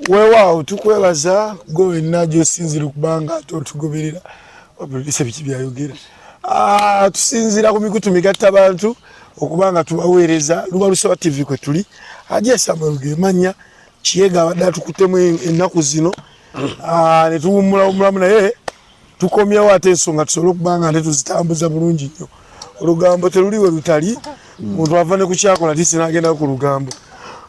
Weewaawo, tukwebaza gwe wenna gy'osinziira okuba nga ate otugoberera. Producer biki byayogera? Ah, tusinziira ku mikutu migatta bantu okuba nga tubaweereza. Luba Lusoba TV kwe tuli. Haji Samuel Gemanya Kiyega abadde atukuttemu ennaku zino, ah, ne tuwummulawummulamu, naye tukomyewo ate ensonga tusobole okuba nga ate tuzitambuza bulungi nnyo. Olugambo teluli we lutali, muntu ava ne kukyakola tisi n'agenda ku lugambo.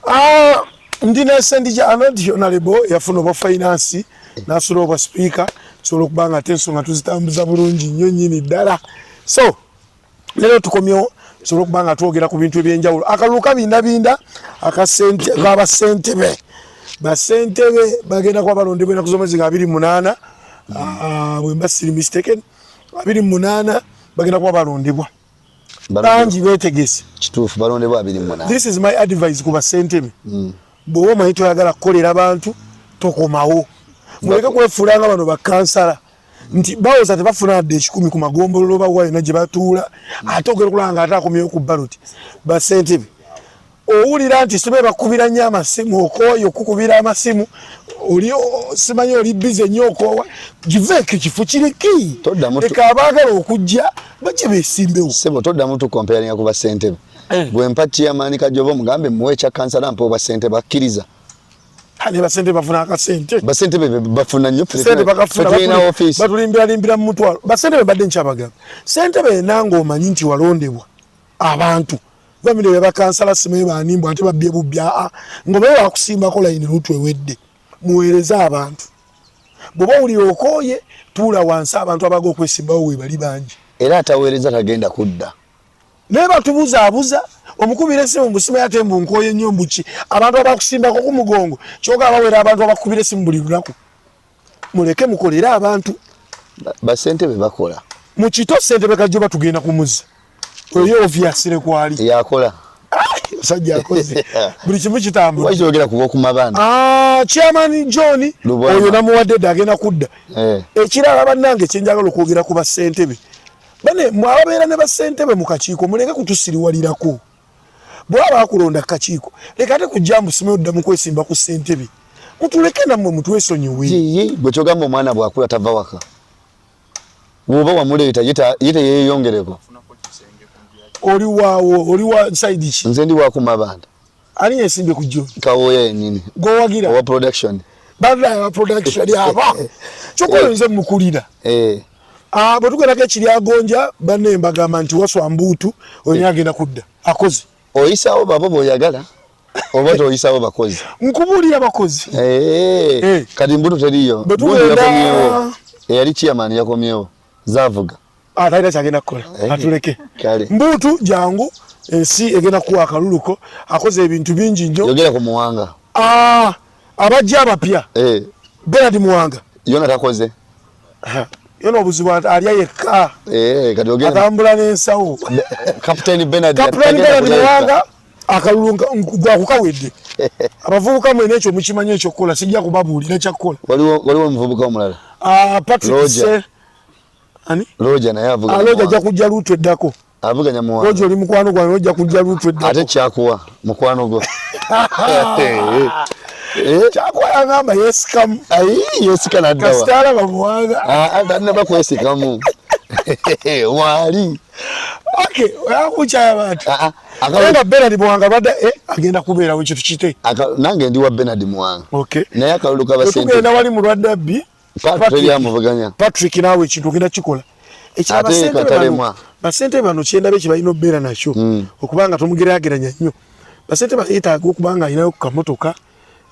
Ah, ndi ne Sendija Arnold Honorable yafuna obwa finance n'asula obwa speaker, tusobole okuba nga ate ensonga tuzitambuza bulungi nnyo nnyini ddala. So leero tukomyewo tusobole okuba nga twogera ku bintu ebyenjawulo. Akalulu kabindabinda akabasentebe, basentebe bagenda kuba balondebwa enaku z'omwezi nga 28, ah, bwe mba siri mistaken, 28 bagenda kuba balondebwa. Bangi betegese. Kituufu, balondebwa 28. This is my advice ku basentebe. Bw'oba omanyi toyagala kukolera bantu, tokomawo. Muleke kwefuula nga bano bakansala nti bawoza tebafuna wadde 100 ku magombolola oba wa yonna gye batuula, ate ogenda okulaba nga ate akomyewo ku ballot. Basentebe, owulira nti sibe bakubira nnyo amasimu, okooye okukubira amasimu, oli simanyi oli bize nnyo, okoowa, giveeko, ekifo kiriki, leka abaagala okujja bajje beesimbewo. Sebo, toddamu tucomparinga ku basentebe. Eh. Gwe mpa chairman Kajoba, omugambe muwe ekya kansala, mpa obwa ssentebe, akkiriza. Ne basente bafuna akasente. Basentebe bafuna nnyo. Sente bakafuna, batulimbiralimbira mu mutwalo. Basentebe, badde nkyabagamba, sentebe enanga omanyi nti walondebwa abantu bamire bebakansala, simanyi banimbwa ate babbye bubbi, aa, nga obaye bakusimbako layini lutu ewedde. Muweereze abantu. Bw'oba owulira okooye, tuula wansi, abantu abaga okwesimbawo weebali bangi. Era ataweereza tagenda kudda. Naye batubuzaabuza, omukubira esimu mbu simanyi ate mbu nkooye nnyo, mbuki. Abantu abakusimbako ku mugongo kyoka bawera abantu abakubira esimu buli lunaku. Muleke mukolere abantu. Basentebe bakola. Mu kito sentebe Kajoba tugenda kumuzza oyo, obviously kwali. Yakola. Musajja akoze buli kimu kitambula. Wakyogera kuba okumabanda. Ah, chairman John oyo namuwadde dda, agenda kudda. Eh. Ekirala bannange kyenjagala okwogera ku basentebe bane, mwe ababeera ne basentebe mu kakiiko, muleke kutusiriwalirako. Bwaba akulonda kakiiko, leka ate kujja mbu simanyi odda mu kwesimba ku ssentebe. Mutuleke nammwe, mutwesonyiwe. Gwe kyogamba omwana bwakula tava waka, bwoba wamuleeta ye teyeyongereko. Oli waawo, oli wa side ki? Nze ndi wakumabanda. Ani yesimbye ku John? Kawooya yennyini. Gwowagira? Owa production. Bana aba production aba kyokka nze mukulira. Eh. Ah, bwe tugendako ekiri agonja, banne mbagamba nti Waswa Mbuutu oyo naye agenda kudda, akoze. Oyisawo babo boyagala oba toyisawo bakozi? Nkubuulira bakozi. Eh, Eh. Kati Mbutu teriyo. Bwe Gundi tugenda- yakomyewo, eyali chairman yakomyewo, zavuga. Ah, talina kyagenda kukola. Eh. Atuleke. Kale. Mbuutu jangu, ensi egenda kuwa akaluluko, akoze ebintu bingi nnyo. Yogera ku Muwanga. Ah, abajja abapya. Eh. Bernard Muwanga. Yona takoze. Yona obuzibu alya yekka. Eh, kati ogenda atambula n'ensawo. Captain Bernard. Captain Bernard Muwanga, akalulu gwakukawedde. Abavubuka mwena ekyo mukimanyi ekyokukola, sijja kubabuulira kyakkola. Waliwo omuvubuka omulala. Ah, Patrick. Roger. Se ani? Roger naye avuga. Aloja ajja kujja luutu eddako. Avuganya Muwanga. Roger oli mukwano gwange, ojja kujja luutu eddako. Ate Kyakuwa mukwano gwo. Eh. Kyakuwa yagamba yesikamu. Ayi, yesika naddawa. Kasita alaba Muwanga. Ah, ah, tannaba kwesikamu. Waali. Okay, oyakukyaya abantu. Ah, ah, Naye nga Bernard Muwanga lwadda, eh, agenda kubeerawo ekintu kite. Nange ndi wa Bernard Muwanga. Okay. Naye akalulu kabasente. Tugenda wali mu lwadda bbi. Patrick amuvuganya. Patrick, naawe ekintu ogenda kikola. Ate katalemwa. Basente bano kyendaba ekyo balina okubeera nakyo, okubanga tomugeraageranya nnyo. Basente yeetaaga okuba nga alinayo ku kamotoka,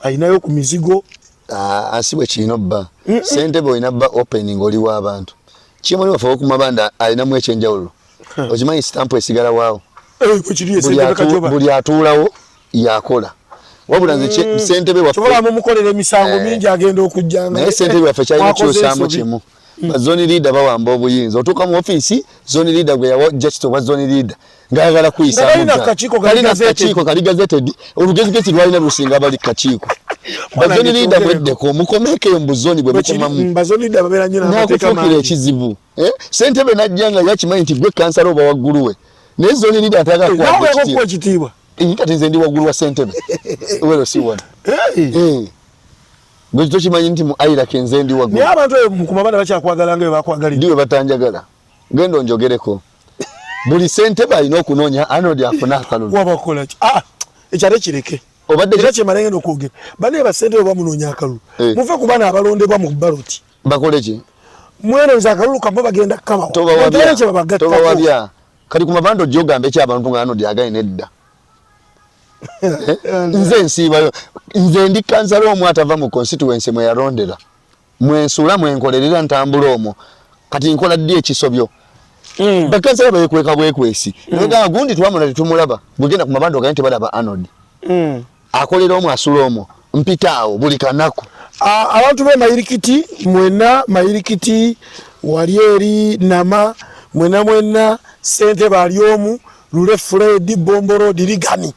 alinayo ku mizigo. Ah, si bwe kirina obba. Sentebe olina bba open ng'oli w'abantu. Kimuli waffe owokumabanda alinamu ekyenjawulo. Okimanyi sitampu esigala waawo. Eh, bwe kiri, Buli esentebe Kajoba. Buli atuulawo yakola. Wabula nze sentebe waffe Sobola mumukolera emisango Eh. mingi, agenda okujjanga. Naye sentebe waffe kyalina Mwakoze kyusaamu ensobi. kimu. Ba zone leader bawamba obuyinza. Otuuka mu ofiisi, zone leader gwe yawa just obwa zone leader ng'ayagala kuyisaamu. Nga talina kakiiko kali Talina gazetted. kakiiko kali gazetted. Olugezigezi lwalina lusinga abali kakiiko. Ba zone leader mweddeko, mukomeeko eyo mu buzoni bwe mukomamu. Ba zone leader babeera nnyo n'amateeka Nakufuukira mangi. ekizibu. Eh? Sentebe najja nga yakimanyi nti gwe kansala oba waggulu we, naye zone leader atayagala Eh, kuwa nawe ekitiibwa. okuwa ekitiibwa. Eh, kati nze ndi waggulu wa sentebe wero si wano. Eh. Eh. Gwe tokimanyi nti mu Iraq nze ndi waggulu. Naye abantu eyo mu kumabanda bakyakwagala nga bwe bakwagalira. Ddi we batanjagala? Genda onjogereko. Buli ssentebe alina okunoonya Arnold afune akalulu. Wabakola ki? Ah, ekyo ate kireke. Obadde era kyemala ngenda okwogera. Bane ba ssentebe bamunoonya akalulu. Eh. Muve ku bano abalondebwa mu baloti. Bakole ki? Mwenoonyeza akalulu kammwe bagenda kukabawa. Tobawabya. Kye Tobawabya. Kati ku mabanda ojja ogambe ki abantu nga Arnold agaye nedda. Eh? Nze nsiibayo. Nze ndi kansala omu atava mu constituency mwe yalondera. Mwensula mwenkolerera ntambula omwo. Kati nkola ddi ekisobyo? Bakansala beekweka bwekwesi. Nebagamba gundi twamula tetumulaba. Bwegenda ku mabanda ogaye tebalaba Arnold. Akolera omwo asula omwo. Mpita awo buli kanaku. Abantu be Mayirikiti mwena Mayirikiti wali eri Nama mwena mwena ssentebe ali omu Lule Fred Bombo Road Ligani.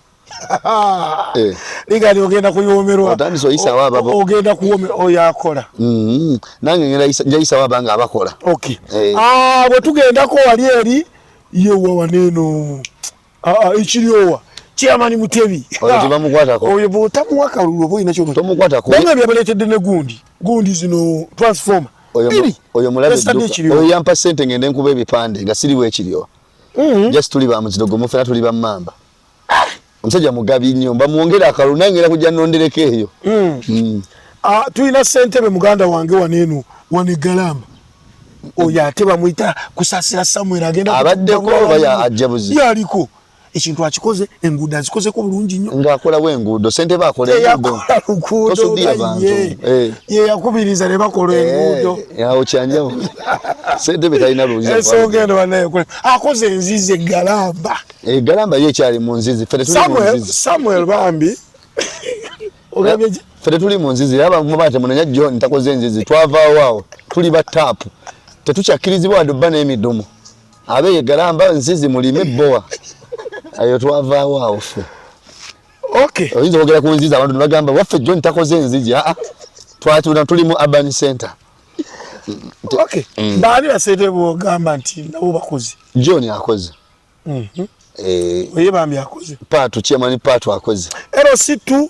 Eh. Ligani ogenda kuyomerwa. Otandise oyisawo ababo. Ogenda kuwomerwa oyo akola. Nange ngenda njayisawo abanga abakola. Okay. Eh. Bwe tugendako wali eri yewa waneeno. Ekiryowa. Chairman Mutebi. Oyo tebamukwatako. Oyo bw'otamuwa kalulu oba olina ky'omukola. Tomukwatako. Bamwe byabaleetedde ne gundi. Gundi zino transformer. Oyo Biri. oyo mulabe Yesterday dduka. ekiryowa. Oyo yampa ssente ngende nkuba ebipande nga siriwo ekiryowa. Just tuli ba muziro gumu ffenna tuli ba mmamba. Omusajja mugabi nnyo bamwongere akalulu nange ngenda kujja nnondereko eyo. Tulina ssentebe muganda wange wano eno wano e Galamba. Oyo ate bamuyita Kusasira Samuel agenda Abaddeko kutuggwa oba ya ajja buzi? Yaliko. Ekintu akikoze, enguudo azikozeko bulungi nnyo. Ng'akolawo enguudo, ssentebe akola enguudo. Teyakola luguudo Tosudiya nga bantu. ye. Ye yakubiriza ne bakola enguudo. Awo kyanjawulo. Ssentebe talina luuzi. Ensonga eno bannaye akoze enzizi e Galamba. Galamba ye ekyali mu nzizi. Ffe tetuli mu nzizi. Samuel bambi. Ogambye ki? Ffe tetuli mu nzizi. Era abantu baba temunenya John takoze enzizi. Twavaawo awo. Tuli ba taapu. Tetukyakkirizibwa wadde obba n'emidumu. Abe Galamba nzizi mulime bbowa. Ayo twavaawo awo ffe. Okay. Oyinza okwogera ku nzizi abantu ne bagamba waffe John takoze enzizi. Aa. Twatula tuli mu urban center. Okay. Baani basente bw'ogamba nti nabo bakoze? John akoze. Oye bambi akoze. Paatu, chairman Paatu akoze. LC2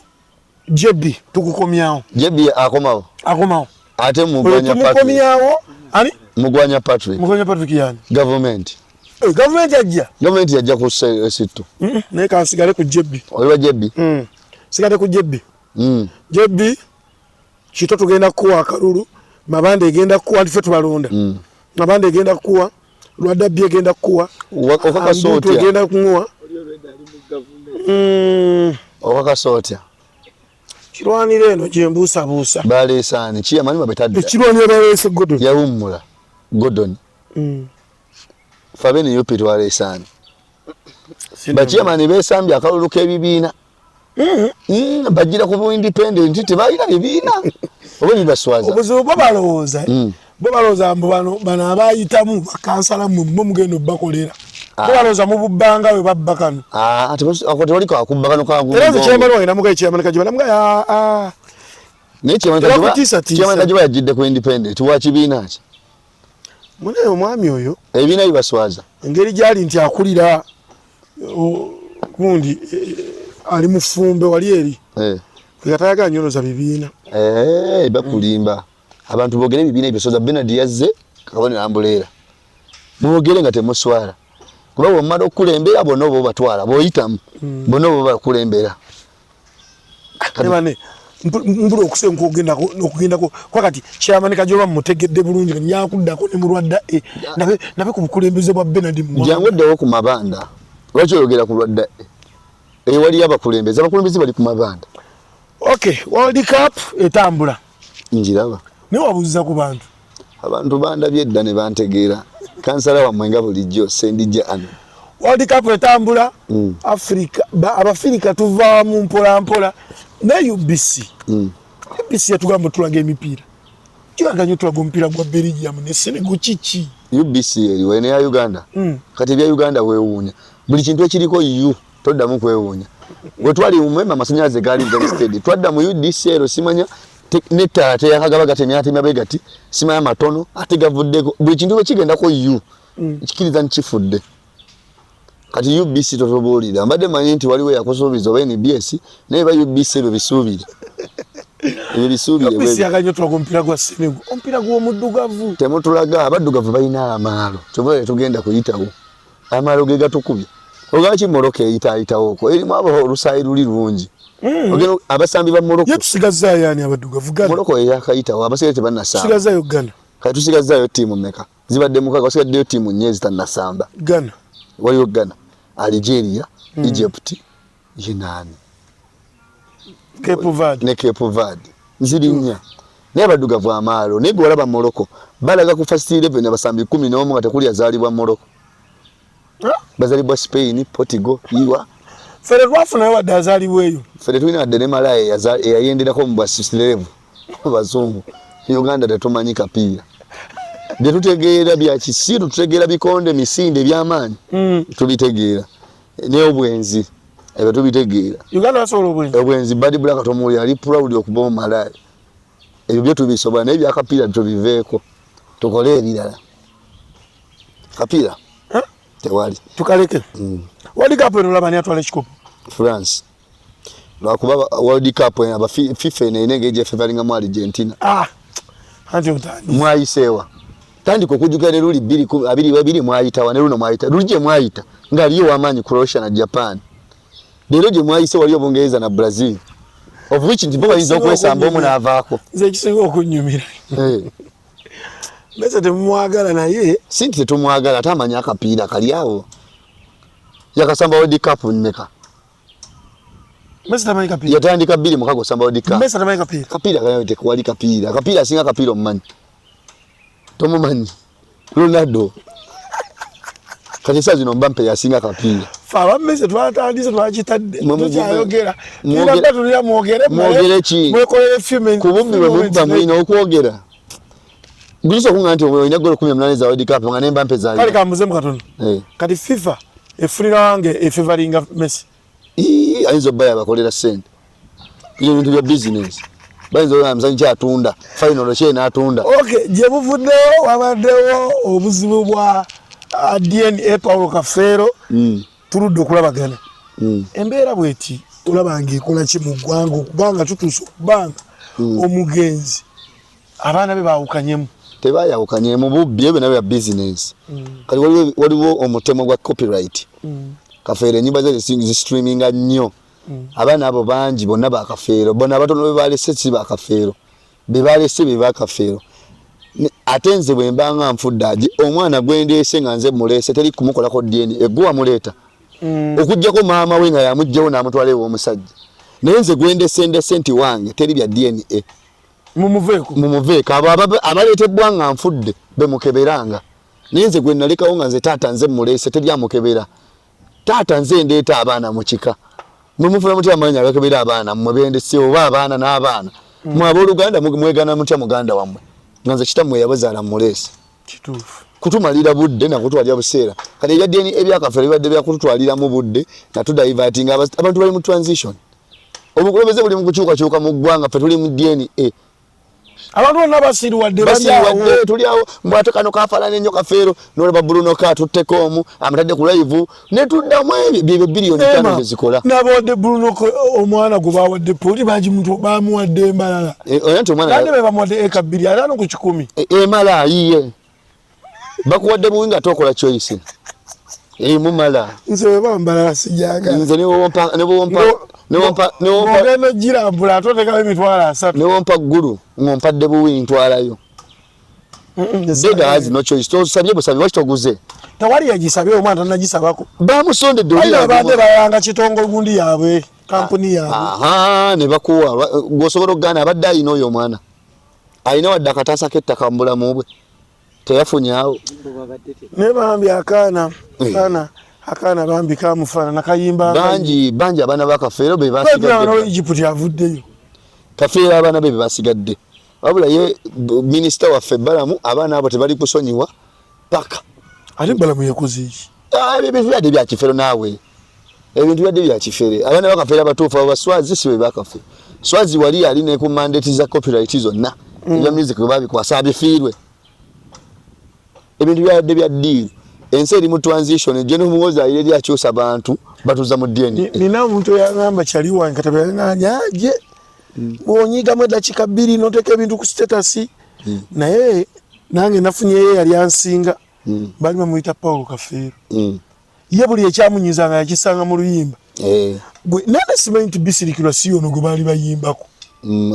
JB tukukomyawo. JB akomawo. Akomawo. Ate Mugwanya Patrick. Tumukomyawo. Ani? Mugwanya Patrick. Mugwanya Patrick yani. Government. Government yajja. Government yajja ku LC2. Naye kansigale ku JB. Oli wa JB? Sigale ku JB. JB Kito tugenda kuwa akalulu, Mabanda egenda kuwa, ffe tubalonda. Mabanda egenda kuwa, Lwadda B egenda kuwa, Okakasa Ambutu otya? egenda kuwa. Okakasa otya? Kirwanira eno gye mbuusabuusa. Baleesaani, chairman waabwe tadda. Ekirwanira baleese Gordon. Yawummula Gordon. Ffe ne UP twaleesaani. Ba chairman beesambye akalulu k'ebibiina. Bajjira ku bu independent tebalina bibiina. Oba bibaswaza. Obuzibu bo balowooza. Bo balowooza mbu bano abayitamu bakansala mmwe mwe mugenda obbakolera. Bo balowooza mu bubbanga bwe babba kano. Ako tewali kakubba kano ka Era nze chairman wange namugaye chairman Kajuba, namugaye, Naye chairman Era Kajuba, kutiisatiisa. chairman Kajuba yajjidde ku independent wa kibiina ki? Munaye omwami oyo. Ebibiina bibaswaza. Engeri gy'ali nti akulira, gundi, ali mufumbe wali eri. Nga tayagala nnyonoza bibiina. Bakulimba. Abantu boogere ebibiina ebyo. Soza Bernard yazze kabonero ambuleera. Mwogere nga temuswala. Kuba bw'omala okukulembera bonna oba obatwala, bw'oyitamu, bonna oba obakulembera. Ne bane, mbula okusenguka okugendako. Kwa kati chairman Kajoba mmutegedde bulungi, kati nyakuddako ne mulwadda E. Nabe ku bukulembeze bwa Bernard Muwanga. Jangu oddewo ku mabanda. Lwaki oyogera ku lwadda E? Waliyo abakulembeze, abakulembeze bali ku mabanda. Okay, World Cup etambula. Njiraba. Naye wabuuziza ku bantu. Abantu bandabye edda ne bantegeera. Kansala wammwe nga bulijjo Ssendijja Anna. World Cup etambula. Africa, Abafirika tuvaamu mpola mpola. Ne UBC. UBC yatugamba tulaga emipiira. Kiraga nnyo tulaga omupiira gwa Belgium ne Senegal kiki? UBC eriwo eno ya Uganda. Kati ebya Uganda weewuunya. Buli kintu ekiriko U toddamu kwewuunya. We twali mu Umeme amasannyalaze gaali very steady. Twadda mu UDC ero simanya n'ettaala teyakagaba gatemyatemya bwe gati, simanya matono ate gavuddeko. Buli kintu bwe kigendako U, kikiriza nti kifudde. Kati UBC totubuulira. Mbadde mmanyi nti waliwo eyakusuubiza oba NBS, naye ba UBC ebyo bisuubire. Ebyo bisuubire. Messi yaganyo tulaga omupiira gwa Senegal, omupiira gw'omuddugavu. Temutulaga, abaddugavu balina amaalo, kyova tugenda kuyitawo. Amaalo ge gatukubye. Olwaki Morocco eyitaayitawo okwo erimu abo olusaayi luli lungi. Ogenda abasambi ba Morocco. Ye tusigazaayo ani abaddugavu? Ghana. Morocco eyakayitawo, abasigaye tebannasamba. Tusigazaayo Ghana. Kati tusigazaayo ttiimu mmeka? Zibadde mukaaga, wasigaddeyo ttiimu nnya ezitannasamba. Ghana. Waliwo Ghana, Algeria, Egypt, ye naani? Cape Verde. Ne Cape Verde. Ziri nnya. Naye abaddugavu amaalo, naye gwe walaba Morocco balaga ku first 11 abasambi 11 nga tekuli azaalibwa Morocco. Bazaalibwa Spain, Portugal, Iwa. Fere twafunayo wadde azaalibwa eyo. Fere tulina wadde ne Malaya eyayenderako mu bwasirevu bazungu. Uganda tetumanyi kapiira. Bye tutegeera bya kisiru, tutegeera bikonde, misinde eby'amaanyi. Tubitegeera. N'obwenzi ebyo tubitegeera. Uganda basobola obwenzi. Obwenzi Bad Black tomuwulira ali proud okuba omumalaaya. Ebyo byo tubisobola naye ebyakapiira tubiveeko tukole ebirala. Kapiira tewali. Tukaleke. World Cup eno olaba ani atwala ekikopo? France. Lwakuba World Cup eno aba FIFA eno erina engeri gyefevalingamu Argentina. Anti otandise. Mwayiseewa. Tandika okujjukira ne luli bbiri ku abiri babiri mwayitawa ne luno mwayita. Luli gye mwayita nga aliyo ow'amaanyi Croatia na Japan. Leero gye mwayise waliyo Bungereza na Brazil. Of which nti bo bayinza okwesamba omu n'avaako. Nze ekisinga okunnyumira. Messi temumwagala naye. Si nti tetumwagala, ate amanyi akapiira kali awo. Yakasamba World Cup mmeka? Messi tamanyi kapiira. Yatandika bbiri mukago osamba World Cup. Messi tamanyi kapiira. Kapiira kali tewali kapiira. Kapiira asinga kapiira omumanyi. Tomumanyi. Ronaldo. Kati saa zino Mbappe yasinga kapiira. Ffe aba Messi twatandise twakitadde. Tukyayogera. Tulina tulira mwogere. Mwogere ki? Mwekolere few Ku bubbi bwe mubba mulina okwogera. Guliso okunga nti olina ggoolo 18 za World Cup nga ne Mbappe zaali. Kale kambuzeemu katono. Kati FIFA efunira wange efevaringa Messi. Ayinza obba yabakolera ssente. Ebyo bintu bya business. Bayinza olaba muzanyi kyatunda, final ki enaatunda. Okay, gye buvuddewo wabaddewo obuzibu bwa DNA Paulo Kafeero. Tuludde okulabagana. Embeera bw'eti olaba ng'ekola ki mu ggwanga okubanga tutuuse okubanga omugenzi abaana be baawukanyemu. Tebayawukanyemu, bubbi ebyo nabyo bya business. Kati waliwo omutemo gwa copyright. Kafeero ennyimba ze zistreaminga nnyo. Abaana abo bangi bonna ba Kafeero, bonna abatono be balese si ba Kafeero, be balese be ba Kafeero. Ate nze bwe mba nga nfudde aje omwana gwe ndeese nga nze muleese teri kumukolako DNA, egwe wamuleeta. Okuggyako maama we nga yamuggyewo n'amutwala ew'omusajja. Naye nze gwe ndese ndese nti wange teri bya DNA. Mumuveeko. Mumuveeko. Abo abaleetebwa nga nfudde be mukeberanga. Naye nze gwe nalekawo nga nze taata nze muleese teri amukebera. Taata nze ndeeta abaana mu kika. Mwe mufuna mutya amaanyi agakebera abaana mmwe bendese oba abaana n'abaana? Mwe abooluganda mwegana mutya muganda wammwe? Nga nze kitammwe yabazaala mmuleese. Kituufu. Kutumalira budde na kutwalira buseera. Kati ebya DNA ebyakaffe bibadde bya kututwaliramu budde na tudivertinga abantu bali mu transition. Obukulembeze buli mu kukyukakyuka mu ggwanga, ffe tuli mu DNA. Abantu bonna basiriwadde, basiriwadde, tuli awo mbu ate kano kafaanana ennyo Kafeero, n'olaba Bruno K atutteko omu amutadde ku live ne tuddamu ebyo byebyo biliyoni ttaano ze zikola. Nabawadde Bruno K omwana gwe bawadde poli bamuwadde embalala. Oyo nti omwana Nande be bamuwadde eka 250. Emala ayiye. Bakuwadde buwi nga tokola choice. Mumala. Nze bwe bambalala sijagala. Nze ne wompa, ne wompa, ne wompa, ne wompa. Ogenda ogirambula ate otekawo emitwalo asatu. Ne wompa ggulu ng'ompadde buwi ntwalayo. Bega has no choice. Tosabye busabi lwaki toguze? Tewali yagisabye omwana tannagisabako. Bamusondedde oli Balina abadde bayanga kitongole gundi yaabwe, kampuni yaabwe. Aha, ne bakuwa. Gw'osobola okugaana abadde alina oyo omwana. Alina wadde akataasa k'ettaka mu bulamu bwe. Teyafunye awo. Naye bambi akaana, akaana bambi kamufaanana kayimba. Bangi, bangi abaana ba Kafeero be basigadde. N'owa Egypt avuddeyo. Kafeero abaana be be basigadde. Wabula ye minisita waffe Balamu abaana abo tebali kusonyiwa paka. Ate Balamu yakoze ki? Ebyo ebintu byadde bya kifere naawe. Ebintu byadde bya kifere. Abaana ba Kafeero abatuufu abo ba Swazi si be ba Kafeero. Swazi wali ali ne ku mandate za copyright zonna. Ebya music bwe babikwasa abifiirwe. Ebintu byadde bya deal. Ensi eri mu transition, General Muhoozi ayira eri akyusa bantu batuza mu DNA. Nina omuntu eyangamba kyali wange kati yanganya aje. Bwonyigamu eddakiika 2 n'oteeka ebintu ku status. Naye nange nafunyeyo eyali ansinga. Bali bamuyita Paul Kafeero. Ye buli ekyamunyiza nga yakisanga mu luyimba. Gwe nane simanyi nti Bisirikirwa si ono gwe baali bayimbako.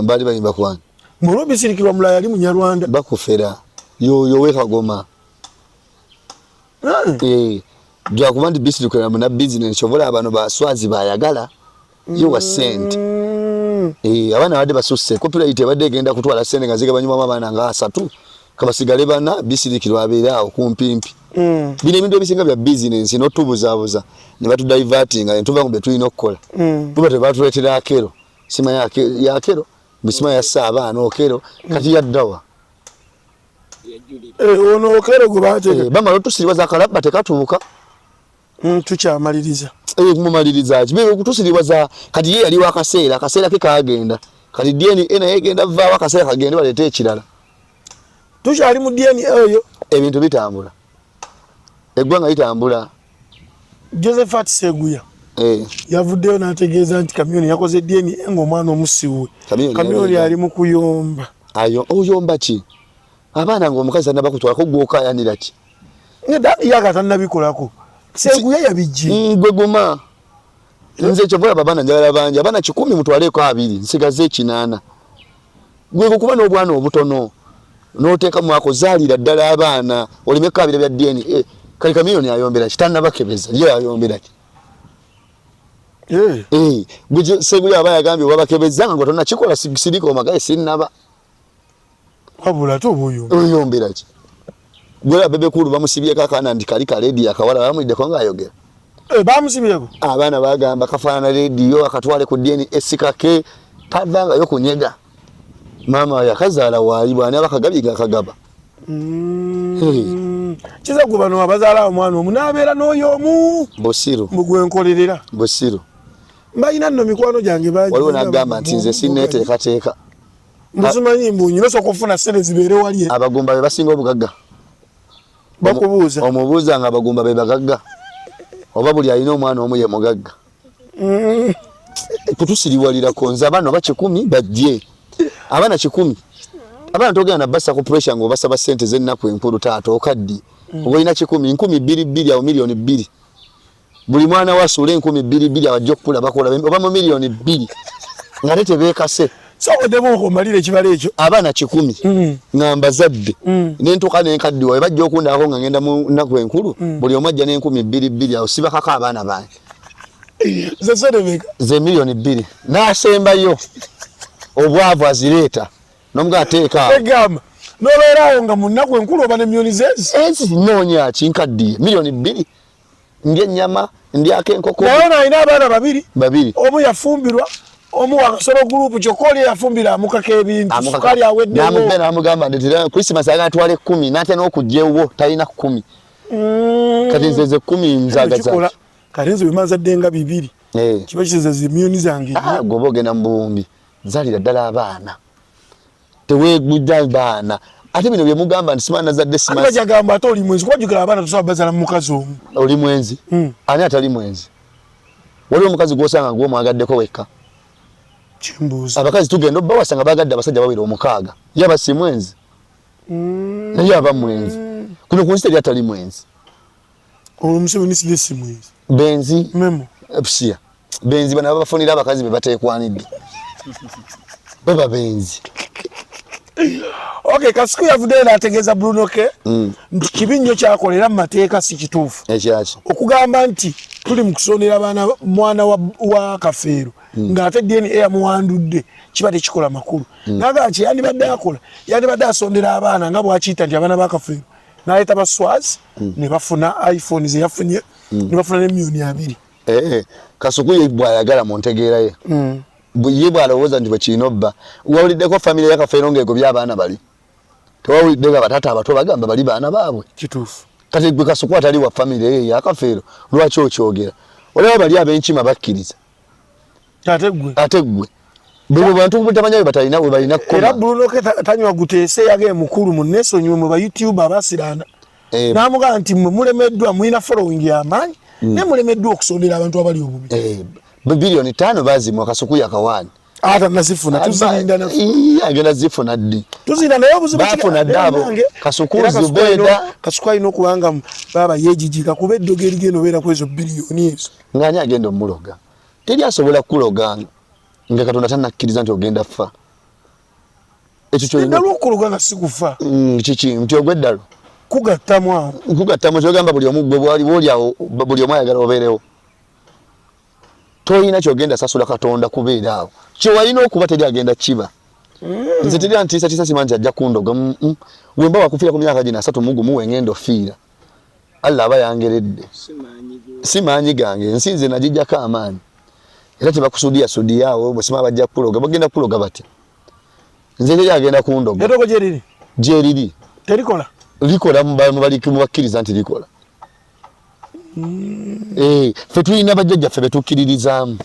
Baali bayimba kwani? Mulwo Bisirikirwa mulala yali Munyarwanda. Bakufera. Yoyo we Kagoma. Lwakuba nti Bisirikirwa muna business obola abano baswazi bayagala. Ye wa sente. Abaana badde basusse. Copyright ebadde egenda kutwala sente nga zigabanywamu abaana nga 3. Kabasigale bana Bisirikirwa abeere awo kumpimpi. Bino ebintu ebisinga bya business n'otubuzaabuza ne batudivertinga ne tuva ku bye tulina okukola. Tuba tebatuleetera Akero. Simanya Akero, simanya yassa abaana Okero, kati yaddawa. Ono Okero gwe baateeka. Bamala otusiriwaza akalabba tekatuuka. Tukyamaliriza. Mumaliriza ki? Bebe okutusiriwaza kati ye yali wakaseera, akaseera ke kaagenda. Kati DNA naye egenda vaawo akaseera kagende baleete ekirala. Tukyali mu DNA oyo. Ebintu bitambula. Eggwanga litambula. Josephat Seguya. Yavuddeyo n'ategeeza nti Chameleone yakoze DNA ng'omwana omusiwe. Chameleone ali mu kuyomba. Ayo oyomba ki? Abaana ng'omukazi tannaba kutwalako gwe okaayanira ki? Nedda yaga tannabikolako. Seguya yabijje. Gwe guma. Nze kyova olaba abaana njagala bangi. Abaana 10 mutwaleeko 2 nsigaze 8. Gwe kukuba n'obwana obutono n'oteeka mu ako zaalira ddala abaana oleme kukaabira bya DNA. Kale Chameleone ayombera ki? Tannabakebeza. Ye ayombera ki? Gwe Seguya aba yagambye wabakebeza nga tonnakikola sirika omagaye sinnaba. Wabula ate oba oyombera. Oyombera ki? Gwe Bebe Cool bamusibyeko akaana nti kali ka lediyo akawala bamuliddeko ng'ayogera. Bamusibyeko? Abaana bagamba kafaanana lediyo akatwale ku DNA sikake tavangayo kunyega. Maama yakazaala waali bw'ani abakagabye ng'akagaba. Kiza gwe bano abazaala omwana omu n'abeera n'oyo omu. Busiru. Mbu gwe nkolerera. Busiru. Mbalina nno mikwano gyange bangi. Waliwo n'agamba nti nze sinneeteekateeka. Mbuzimanyi mbu nyina osooka okufuna ssente zibeere wali. Abagumba be basinga obugagga. Bakubuuza. Omubuuza nga abagumba be bagagga. Oba buli alina omwana omu ye mugagga. Kutusiriwalirako nze abaana oba 10 bajje. Abaana 10. Abaana togenda na bassa ku pressure ng'obasaba ssente z'ennaku enkulu taata okaddi. Oba olina 10, 2,000 2 awo miliyoni 2. Buli mwana wa asuula 2,000 2 abajja okukula bakola oba mu miliyoni 2 nga ate tebeekase. Soboddemu okumalira ekibalo ekyo. Abaana 10 nga mbazadde ne ntuuka ne nkaddiwa we bajja okundabako nga ngenda mu nnaku enkulu buli omu ajja n'enkumi bbiri bbiri awo sibakako abaana bange. Ze sente Ze miliyoni 2 n'asembayo obwavu azireeta n'omuga ateeka awo. Egamba n'obeera awo nga mu nnaku enkulu oba ne miliyoni z'ezi. Ezi nnoonya ki nkaddiye miliyoni 2. Ndya ennyama, ndyako enkoko. Naye ono alina abaana babiri. Babiri. Omu yafumbirwa, omu wa Kasolo group kyokka oli eyafumbira amukaka ebintu, sukaali aweddewo. N'amugenda n'amugamba nti Christmas ayagala atwale 10 n'atya n'okujja ewuwo talina 10. Kati nze ze 10 nzagaza. Kati nze bwe manzadde nga 2. Kiba kitegeeza ze miliyoni zange. Gwe oba ogenda mu buwumbi, zaalira ddala abaana. Teweegudda baana. Ate bino bye mugamba nti simanyi nazadde simanyi. Ate bajagamba ate oli mwenzi kuba jjukira abaana tosobola bazaala mu mukazi omu. Oli mwenzi? Ani atali mwenzi? Waliwo omukazi gw'osanga ng'omwagaddeko wekka. Kimbuuza. Abakazi tugenda obbawasa nga baagadde abasajja bawera 6. Ye aba si mwenzi? Naye aba mwenzi. Kuno ku nsi teri atali mwenzi. Olwo Museveni si si mwenzi. Benzi. Memo. Psia. Benzi bano abafunira abakazi be bateekwanidde. Baba benzi. Okay, Kasuku yavuddeyo n'ategeeza Bruno K nti kibi nnyo ky'akola era mu mateeka si kituufu. Ekyaki? Okugamba nti tuli mu kusondera abaana mwana wa Kafeero ng'ate DNA yamuwandudde kiba tekikola makulu. N'agamba nti yandibadde akola, yandibadde asondera abaana nga bw'akiyita nti abaana ba Kafeero n'aleeta ba Swazi ne bafuna iPhone ze yafunye ne bafuna ne miliyoni 2. Kasuku ye bw'ayagala mu ntegeera ye. Ye bw'alowooza nti bwe kirina obba. Wawuliddeko famire ya Kafeero ng'egobye abaana bali? Tewawulidde nga bataata abato bagamba bali baana baabwe? Kituufu. Kati gwe Kasuku atali wa famire eyo eya Kafeero lwaki okyogera? Olaba bali ab'enkima bakkiriza. Ate ggwe? Ate ggwe. Bwe bantu butamanya bwe batalina we balina kukoma. Era Bruno K tanywa guteese yage mukulu munneesonyiwe mwe ba YouTube abasiraana. N'amugamba nti mmwe mulemeddwa mulina following y'amaanyi naye mulemeddwa okusondera abantu abali obubi. Biliyoni 5 bazimuwa Kasuku yakawaani. Ata nazifuna tuzirinda na agenda zifuna ddi? Tuzirinda naye obuzibu bafuna dda abo. Kasuku Zubeda Kasuku alina okubanga baba yejijika kuba eddogo erigenda obeera ku ezo biliyoni ezo. Ng'ani agenda omuloga? Teri asobola kukuloga nga Katonda tannakkiriza nti ogenda fa. Ekyo kyolina okuloga nga si kufa. Kiki nti ogwa eddalu? Kugattamu awo. Kugattamu kyogamba buli omu gwe bwali bwoli awo buli omu ayagala obeerewo. Toyina kyogenda sasula Katonda kubeera awo. Kyewalina okuba teri agenda kiba. Nze teri antiisa tiisa simanyi nti ajja kundoga. Wemba wakufiira ku myaka gino 31 wengenda ofiira. Allah aba yangeredde. Si maanyi gange. Ensi nze nagijjako amaanyi. Era tebakusudiya sudiya awo bwe simanyi bajja kukuloga. Bagenda kukuloga batya? Nze teri agenda kundoga. Eddogo gyeriri? Gyeriri. Terikola? Likola mu bakkiriza nti likola. Ffe tulina bajjajjaffe be tukkiririzaamu.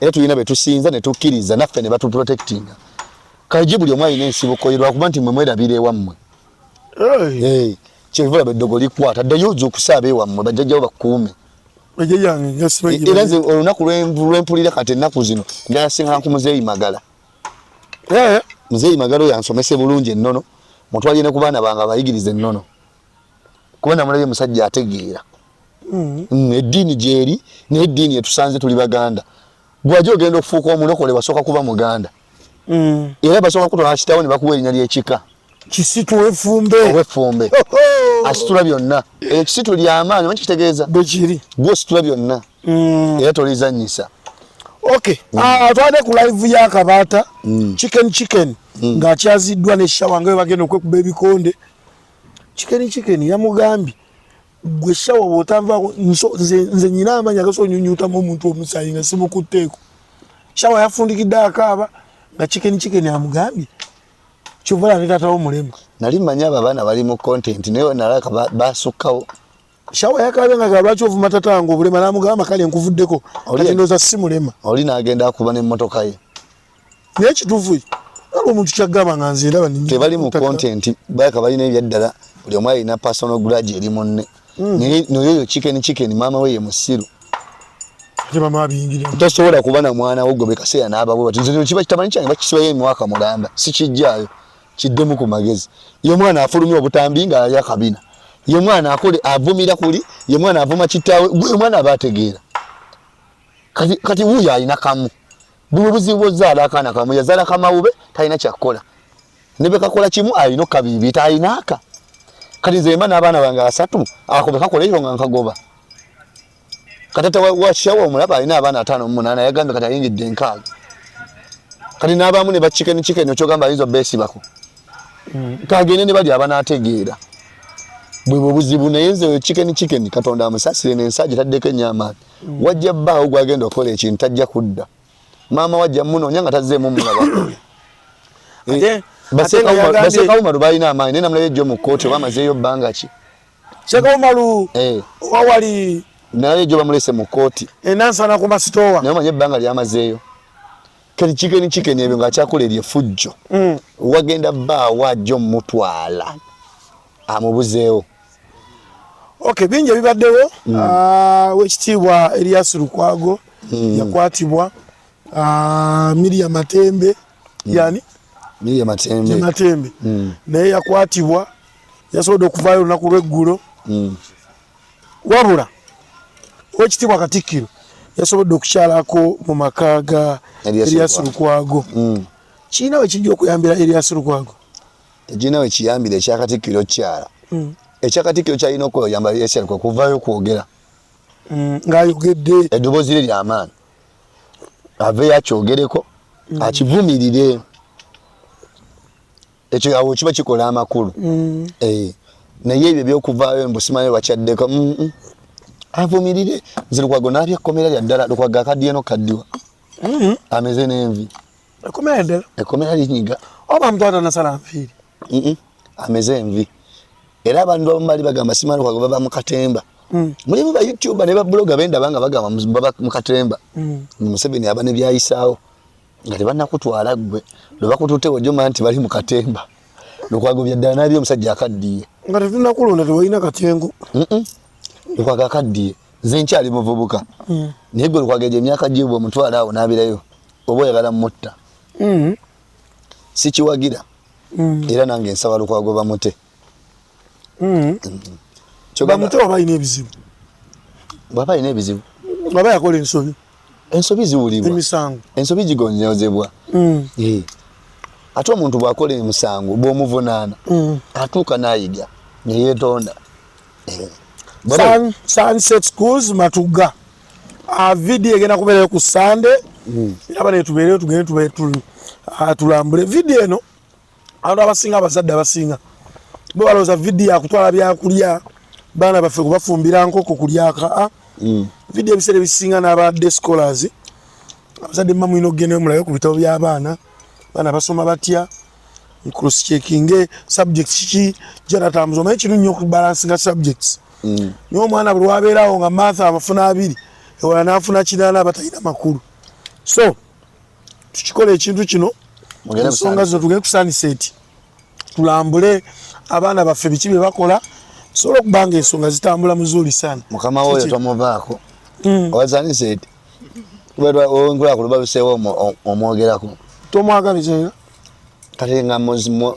Era tulina be tusinza ne tukkiriza naffe ne batuprotectinga. Kaji buli omu alina ensibuko ye lwakuba nti mmwe mwerabira ewammwe. Kyeva olaba eddogo likwata ddayo ojja okusaaba ewammwe bajjajjawo bakukuume. Era nze olunaku lwempulira kati ennaku zino njagala sinkana ku Muzeeyi Magala. Muzeeyi Magala oyo ansomese bulungi ennono, mutwalire ne ku baana bange abayigirize ennono. Kuba namulabye musajja ategeera. Eddiini gyeri naye eddiini etusanze tuli Baganda. Gwaje ogenda okufuuka omulokole wasooka kuba Muganda. Era basooka kutwala kitawo ne bakuwa erinnya ly'ekika. Kisitu ow'effumbe. Ow'effumbe. Asitula byonna. Ekyo kisitu ly'amaanyi omanyi kitegeeza? Bwe kiri. Gwe ositula byonna. Era tolizannyisa. Okay. Twade ku live ya Kabaata. Chicken chicken ng'akyaziddwa ne Shawa nga bwe bagenda okwekuba ebikonde. Chicken chicken yamugambye gwe Shawa bw'otanvaako nze nnyina amaanyi agasobola onyunyuutamu omuntu omusaayi nga simukutteeko. Shawa yafundikidde akaaba nga chicken chicken amugambye kyova olaba ne taata wo mulema. Nali mmanyi abo abaana bali mu content naye nalabika basukkawo. Shawa yakaabye nga lwaki ovuma taata wange obulema n'amugamba kale nkuvuddeko kati ndowooza si mulema. Oli n'agenda akuba n'emmotoka ye. Naye kituufu waliwo omuntu kyagamba nga nze ndaba tebali mu content balabika balina ebyaddala buli omu alina personal grudge eri munne. Naye oyo chicken chicken maama we ye musiru. Ate maama abiyingirira. Tosobola kuba na mwana wo gwe buli kaseera n'abawe bati nze kiba kitamanyi kyange bakisibayo emwaka mulamba sikijjaayo kiddemu ku magezi. Ye mwana afulumya obutambi nga ali akabina. Ye mwana akole avumira kuli, ye mwana avuma kitaawe, gwe mwana aba ategeera. Kati kati wuuyo alina kamu. Buli buzibu bw'ozaala akaana kamu yazaala kamawube talina kyakukola. Ne bwe kakola kimu alina okukabiibiita alina aka. Kati nze mba n'abaana bange 3 ako bwe kakola ekyo nga nkagoba. Katata wa Shawa omulaba alina abaana 58 yagambye kati ayingidde 6. Kati n'abamu ne ba chicken chicken okyogamba ayinza obeesibako. Kagende ne bali abanaategeera. Bwe buzibu naye nze chicken chicken Katonda amusaasire n'ensaagi taddeko ennyo amaanyi. Wajja bbaawo gw'agenda okukola ekintu tajja kudda. Maama wajja munoonya nga tazzeemu mulaba. Baseeka Umaru balina amaanyi naye namulabye jjo mu kkooti oba amazeeyo bbanga ki. Sheikh Umaru wawali naye jjo bamulese mu kkooti. Enansana ku masitowa. Naye omanye ebbanga lyamazeeyo. Kati chicken chicken ebyo ng'akyakola eryo effujjo. Wagenda bbaawo ajja omutwala amubuzeewo. Okay, bingi ebibaddewo. Wekitiibwa Erias Lukwago yakwatibwa. Miria Matembe yani Miria Matembe. Matembe naye yakwatibwa, yasobodde okuvaayo olunaku lw'eggulo. Wabula Owekitiibwa Katikkiro yasobodde okukyalako mu maka ga Erias Lukwago. Kirina we kijja okuyambira Erias Lukwago? Tekirina we kiyambira ekya Katikkiro kyala. Ekya Katikkiro kyalina okukola oyamba Erias Lukwago kuvaayo kwogera. Ng'ayogedde. Eddoboozi lye ly'amaanyi. Aveeyo akyogereko, akivumirire. Ekyo awo kiba kikola amakulu. Naye ebyo eby'okuvaayo mbu simanyi bakyaddeko. Avumirire. Nze Lukwago n'abya ekkomera lya ddala. Lukwago akaddiye n'okukaddiwa. Ameze n'envi. Ekkomera ddala? Ekkomera linyiga. Oba mutwala nasala nviiri? Ameze envi. Era abantu abamu bali bagamba simanyi Lukwago baba mu katemba. Mulimu ba YouTuber ne ba blogger bendaba nga bagamba baba mu katemba. Museveni aba ne byayisaawo. Nga tebannakutwala ggwe. Lwe bakututte ojja omanya nti bali mu katemba. Lukwago bya ddala n'abye omusajja akaddiye. Nga tetunnakulonda tewalina katengo. Lukwago akaddiye. Nze nkyali muvubuka. Naye gwe Lukwago egyo emyaka gye bw'omutwala awo n'abirayo. Oba oyagala mutta. Sikiwagira. Era nange nsaba Lukwago bamute. Bamute oba alina ebizibu? Bwaba alina ebizibu, Bwaba yakola ensobi. Ensobi ziwulibwa. Emisango. Ensobi gigonyozebwa. Ate omuntu bw'akola emisango, bw'omuvunaana, atuuka n'ayiga neyeetonda. Sunset Schools Matugga. Video egenda kubeerayo ku Sunday. Era bane tubeereyo, tugende tulambule video eno. Abantu abasinga, abazadde abasinga bo balowooza video akutwala byakulya, baana baffe kubafumbira nkoko kulyaka. Video ebiseera ebisinga n'abadde scholars, abazadde mma mulina okugendayo mulabe ku bitabo by'abaana, baana basoma batya, cross checking subjects kiki gyanatambuza. Omanyi kinu nnyo okubalansinga subjects. Naye omwana buli wabeerawo nga math abafuna 2, ewala n'afuna 8, aba talina makulu. So tukikola ekintu kino, ensonga zino, tugende ku Sunset tulambule abaana baffe biki bye bakola, tusobole okuba nga ensonga zitambula muzuuli sana. Mukama woyo tomuvaako. Owa Sunset onkula kuluba luseewo omwogerako. Tomwagaliza. Kati nga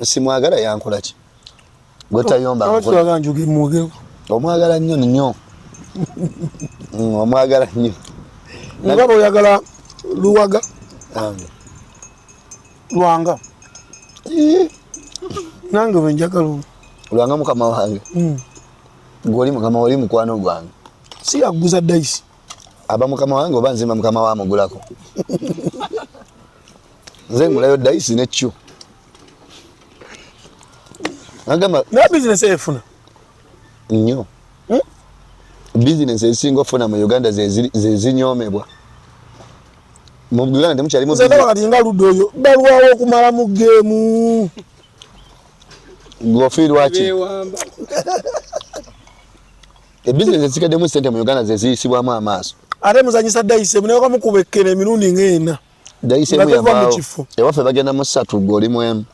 simwagala, yankola ki? Gwetayomba. Njugemwogereko. Omwagala nnyo nnyo. Omwagala nnyo. Nga bw'oyagala Luwaga Lwanga, nange bwe njagala. Lwanga mukama wange. Gwoli mukama, oli mukwano gwange. Si yaguza dayisi. Aba mukama wange oba nzimba mukama wa mugulako? Nze ngulayo dayisi nekyo agamba. Naye bizinesi efuna. Nnyo. Bizinesi ezisinga okufuna mu Uganda zezinyomebwa mu Uganda, temukyalimu. Nze ndaba kati nga ludda oyo balwawo okumala mu geemu. Gwofiirwaki? Ebizinesi ezisigaddemu sente mu Uganda zeziyisibwamu amaaso. Ate muzanyisa dayisi emu, naye kamukuba ekkene emirundi ng'ena. Dayisi emu yavaawo. Ewaffe bagenda mu ssatu, gwe oli mu emu.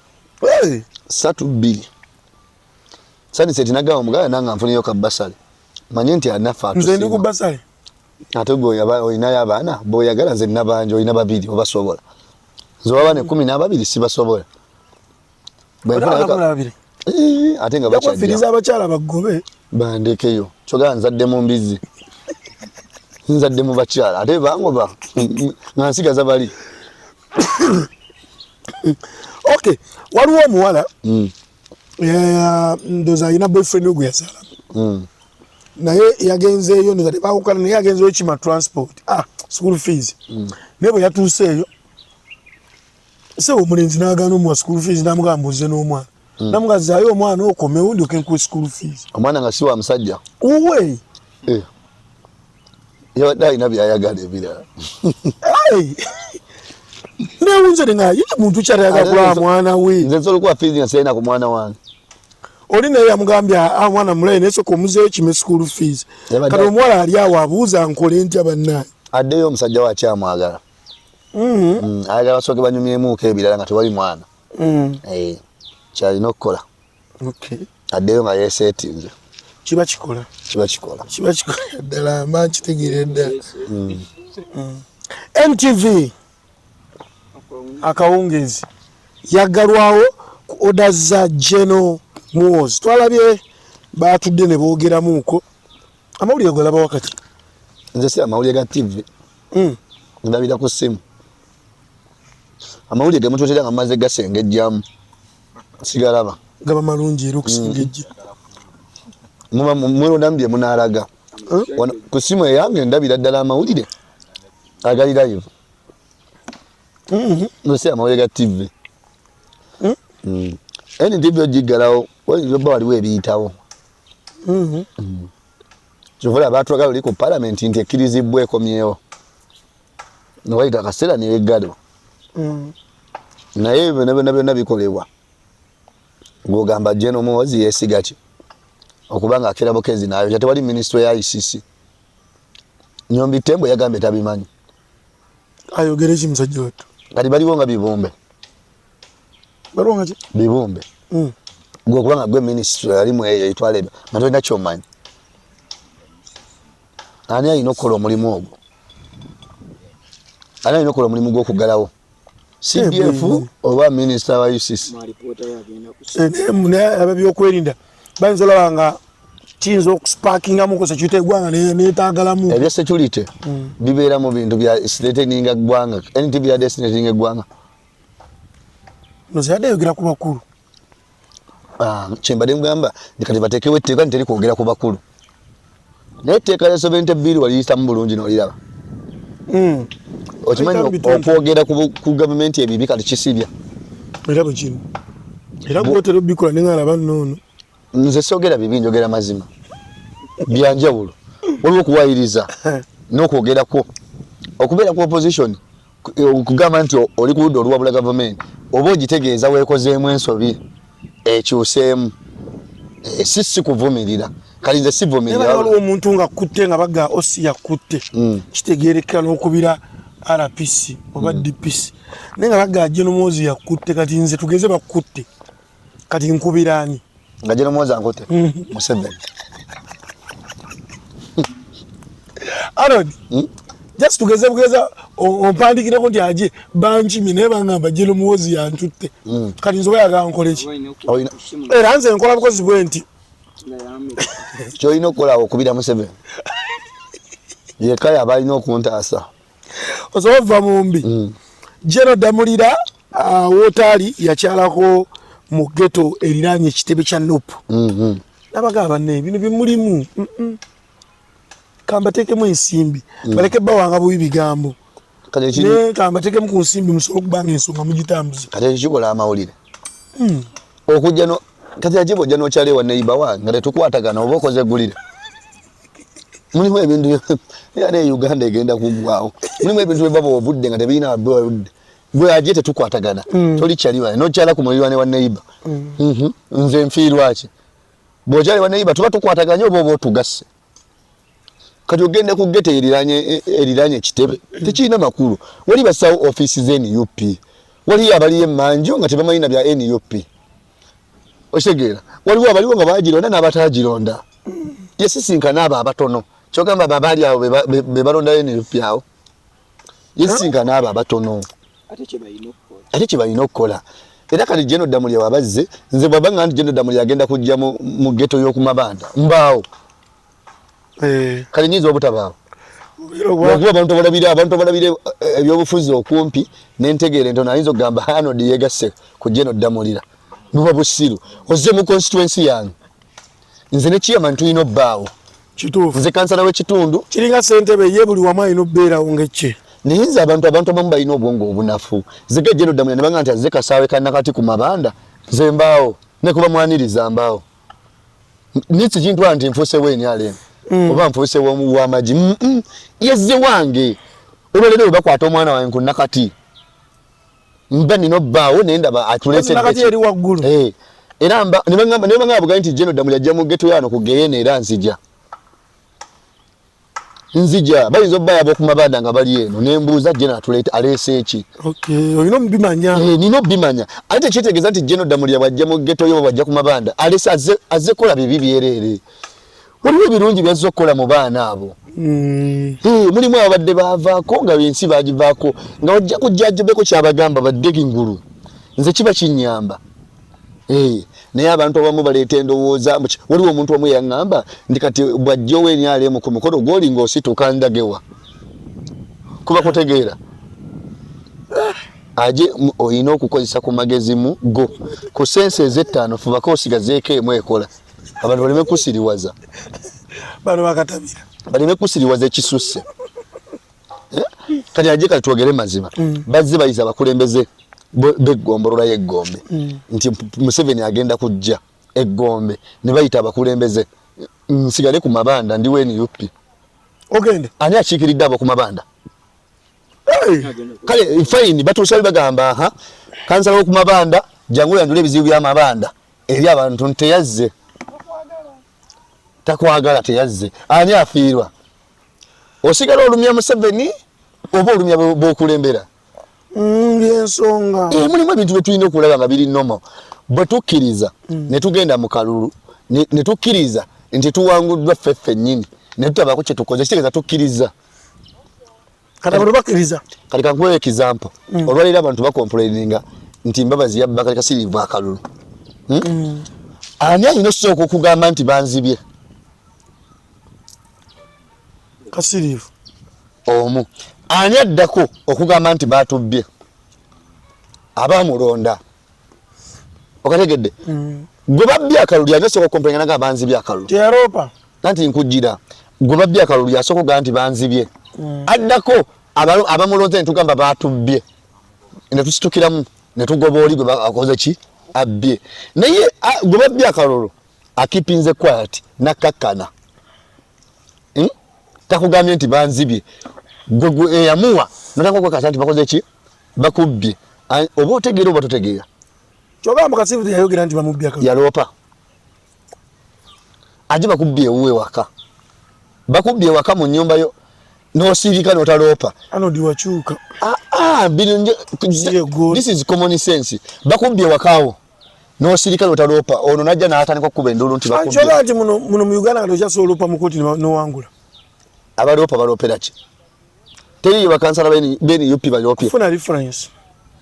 Ssatu bbiri. Sunset nagamba omugala nange nfuniyo ka bursary, manye nti anaffe. Nze ndi ku bursary. Ate gwe olinayo abaana boyagala, nze nabanja. Olina babiri obasobola, nze obaana 12 sibasobola. Ate nga bakyafiriza abakyala bagobe. Bandekeyo, kyogala nzadde mu mbizi, nzadde mu bakyala, ate bangoba nga nsigaza bali. Okay, waliwo omuwala, ndoza alina boyfriend we gwe yazaala, naye yagenzeeyo, ndoza tebawukana, naye yagenzeeyo kima transport, school fees. Naye bwe yatuuseeyo, sebo omulenzi n'agaana omuwa school fees, n'amugamba mbuuze n'omwana. Namugazaayo omwana okomewo ndyoke nkuwe school fees. Omwana nga si wa musajja? Uwe. Eh. Yabadde alina byayagala ebirala. Newunze nga ye muntu kyatayagala kulaba mwana we. Nze nsobola okuwa fees nga sirina ku mwana wange. Oli naye yamugambye, "Ah, mwana mulaye, naye soka omuzeeyo kime school fees." Kati omuwala ali awo abuuza, nkole ntya bannaye? Addeyo, omusajja wakyamwagala. Ayagala basooke banyumyemuuko ebirala nga tewali mwana. Eh, kyalina okukola. Addeyo nga yeeseetinze. Kiba kikola. Kiba kikola. Kiba kikola ddala, mba nkitegeera ddala. NTV akawungeezi yaggalwawo ku order za General Muhoozi. Twalabye batudde ne boogeramuuko. Amawulire golaba wakati? Nze si amawulire ga TV. Ndabira ku ssimu. Amawulire gemututera nga mumaze gasengejjamu sigalaba. Gaba malungi era okusengejja. Muba mulondamu bye munaalaga. Ku ssimu eyange ndabira ddala amawulire agali live. Nze si amawulire ga TV. NTV ogiggalawo oyinza obba waliwo ebiyitawo. Kyova olaba batwagala oli ku palamenti nti ekkirizibwa ekomyewo, newayita akaseera neyeggalwa. Naye byonna byonna byonna bikolebwa ng'ogamba General Muhoozi yeesiga ki okuba nga akera bukezi nayo tewali minisitule ya ICC. Nyombi Tembo yagambye tabimanyi. Ayogere ki musajja wattu? Kati baliwo nga bibumbe. Baliwo nga ki? Bibumbe. Gwe okubanga gwe minisitule yalimu eyo etwala ebyo nga tolina kyomanyi, ani alina okukola omulimu ogwo? Ani alina okukola omulimu gw'okuggalawo? CDF oba minisita wa UCC? Naye ab'ebyokwerinda bayinza olaba nga kiyinza okusparkingamu ku security eggwanga neetagalamu. Ebya security bibeera mu bintu bya threatening eggwanga. NTV yadde threatening eggwanga. Nze yadde ayogera ku bakulu. Ah, kyembadde mugamba nti kati bateekewo etteeka nti teri kwogera ku bakulu, naye etteeka lya 72 waliyitamu bulungi n'oliraba. Okimanyi okwogera ku gavumenti ebibi kati kisibya. Era bwe kiri, era gwotera obikola naye nga laba nnoono. Nze soogera bibi, njogera mazima byanjawulo. Waliwo okuwayiriza n'okwogerakwo. Okubeera ku opposition, okugamba nti oli ku ludda oluwabula gavumenti oba ogitegeeza weekozeemu ensobi ekyuseemu, si kuvumirira. Kali nze sivumirira. Waliwo omuntu nga kutte nga baga osi yakutte, kitegeereka n'okubira RPC oba DPC, naye nga baga General Muhoozi yakutte. Kati nze tugeze bakutte, kati nkubiraani? Nga General Muhoozi ankutte? Museveni. Arnold, just tugeze bugeza ompandikireko nti aje bankimye, naye bangamba General Muhoozi yantutte. Kati nze oba yagala nkole ki? Era nze nkola bukozi bwe nti Kyolina okukola okubira Museveni yekka yaba alina okuntaasa. Osobola okuva mu mbi. General Damulira, wootaali yakyalako mu ghetto eriraanye ekitebe kya NUP. Nabagamba, banne, bino bimulimu kambateekemu ensimbi, baleke bawanga bubi bigambo, naye kambateekemu ku nsimbi musobole okuba nga ensonga mugitambuza. Kati ekyo kikola amawulire okujja no kati ajibu ojja n'okyala ewa neighbor wange nga tetukwatagana oba okoze eggulire. Mulimu ebintu era ne Uganda egenda kuggwawo. Mulimu ebintu bye baba ovudde nga tebirina wadde gwe aje tetukwatagana, toli kyali wange n'okyala ku mulirwane wa neighbor. Nze nfiirwa ki bw'okyala ewa neighbor? Tuba tukwataganye oba otugasse. Kati ogenda ku ghetto eriraanye ekitebe, tekirina makulu. Wali bassawo ofiisi ze NUP, waliyo abaliyo emmanju nga tebamanyi na bya NUP, okitegeera? Waliwo abaliwo nga bagironda n'abataagironda. Yesisinkana abo abatono. Kyogamba abo abaali awo be balondayo NUP awo, yesisinkana abo abatono ate kye balina okukola. Era kati General Damulira wabazze, nze bwaba nga nti General Damulira agenda kujja mu ghetto y'okumabanda, mbaawo. Kale nyinza obutabaawo lwakuba abantu abalabira ebyobufuzi okumpi n'entegeera entono ayinza okugamba Arnold yegasse ku General Damulira. Buba busiru. Ozze mu constituency yange, nze ne chairman tulina obbaawo. Kituufu. Nze kansala w'ekitundu. Kiringa ssentebe, ye buli wamu alina okubeerawo ng'ekye. Naye nze abantu abamu balina obwongo obunafu. Nze ga General Damulira ne banga nti azze kasaawe kannakati ku mabanda, nze mbaawo ne kuba mwaniriza mbaawo. Niki kintwala nti nfuuse w'NRM oba nfuuse w'amagi? Yezze wange. Olwaleero bwe bakwata omwana wange ku nakati, mba nina obbaawo naye ndaba atuleetedde eri waggulu. Era mba ne bangamba bugayi nti General Damulira ajja mu ghetto yano ku Geyena, era nzija. Nzija bayinza obba yaba okumabanda nga bali eno nembuuza General atuleete aleese eki. Okay, olina omubimanya. Nina obimanya, ate tekitegeeza nti General Damulira bw'ajja mu ghetto yo bw'ajja ku mabanda aleese azze kukola bibi byereere. Waliwo ebirungi byazze okukola mu baana abo. Mulimu abadde baavaako nga ensi bagivaako nga bajja kujjajjabeko kyabagamba badde ngulu. Nze kiba kinnyamba. Naye abantu abamu baleeta endowooza. Waliwo omuntu omu yaŋŋamba nti kati bw'ajja ow'NRM ku mukolo gw'oli ng'osituka ndagewa kuba kutegeera aje olina okukozesa ku magezi mu go ku sense ez'ettaano, fubako osigazeeko emu ekola abantu baleme kusiriwaza. Bano bakatabira. Baleme kusiriwaza ekisusse. Kati aje kati twogere mazima. Bazze bayiza abakulembeze b'eggombolola y'eggombe nti Museveni agenda kujja eggombe, ne bayita abakulembeze. Nsigale ku mabanda, ndi wa NUP. Ogende. Ani akiikiridde abo ku mabanda? Kale fine, batuusa bagamba aha kansala w'oku mabanda jangu oyanjule ebizibu by'amabanda eri abantu, nteyazze, takwagala, teyazze. Ani afiirwa? Osigala olumya Museveni oba olumya b'okulembera? Byensonga. Mulimu ebintu bye tulina okulaba nga biri normal. Bwe tukkiriza ne tugenda mu kalulu ne tukkiriza nti tuwanguddwa ffe ffennyini ne tutabako kye tukoze, kitegeeza tukkiriza. Kati abantu bakkiriza. Kati kankuwe example. Olwaleero abantu bacomplaininga nti Mbabazi yabba kali Kasiriivu akalulu. Ani alina osooka okugamba nti banzibye? Kasiriivu. Omu. Ani addako okugamba nti batubbye? Abamulonda. Okategedde? Gwe babbye akalulu ani osooka okucomplaininga nga banzibye akalulu? Teyaloopa. Anti nkujjira. Gwe babbye akalulu yasooka okugamba nti banzibye. Addako abamulonze ne tugamba batubbye. Ne tusitukiramu ne tugoba oli gwe akoze ki? Abbye. Naye gwe babbye akalulu akipinze quiet nakkakkana. Takugambye nti banzibye. Gwe gwe eyamuwa notandika okwekakasa nti bakoze ki? Bakubbye. Oba otegeera oba totegeera. Kyogamba Kasiriivu teyayogera nti bamubbye akalulu. Yaloopa. Ate bakubbye ewuwe waka. Bakubbye waka mu nnyumba yo n'osirika n'otaloopa. Arnold wakyuka. This is common sense. Bakubbye wakaawo n'osirika n'otaloopa ono n'ajja n'atandika okukuba enduulu nti bakubbye. Kyogamba nti muno mu Uganda nga tokyasobola oloopa mu kkooti n'owangula. Abaloopa baloopera ki? Teriyo bakansala ba NUP baloopye. Ofuna reference.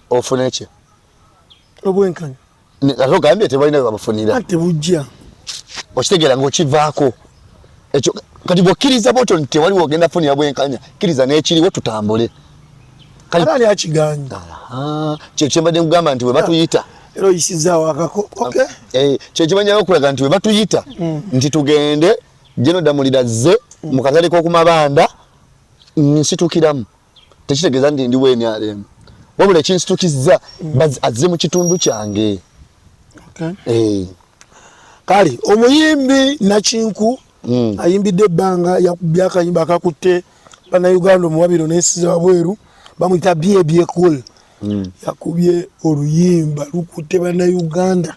Ofuna ki? Obwenkanya. Ate ogambye tebalina we babufunira. Ate bujja. Okitegeera ng'okivaako. Ekyo kati bw'okkiriza bw'otyo nti tewaliwo ogenda kufunira bwenkanya, kkiriza n'ekiriwo tutambule. Kati ani akiganye? Kye kye mbadde nkugamba nti we batuyita. Era oyisizaawo akako. Okay. Kye kimanyayo okulaga nti we batuyita nti tugende General Damulira azze mu katale k'oku mabanda nsitukiramu. Tekitegeeza nti ndi WNRM. Wabula ekinsitukizza azze mu kitundu kyange. Okay. Kale omuyimbi Nakinku ayimbidde ebbanga yakubye akayimba akakutte bannayuganda omuwabiro n'ensi z'abweru bamuyita Bebe Cool. Yakubye oluyimba lukutte bannayuganda.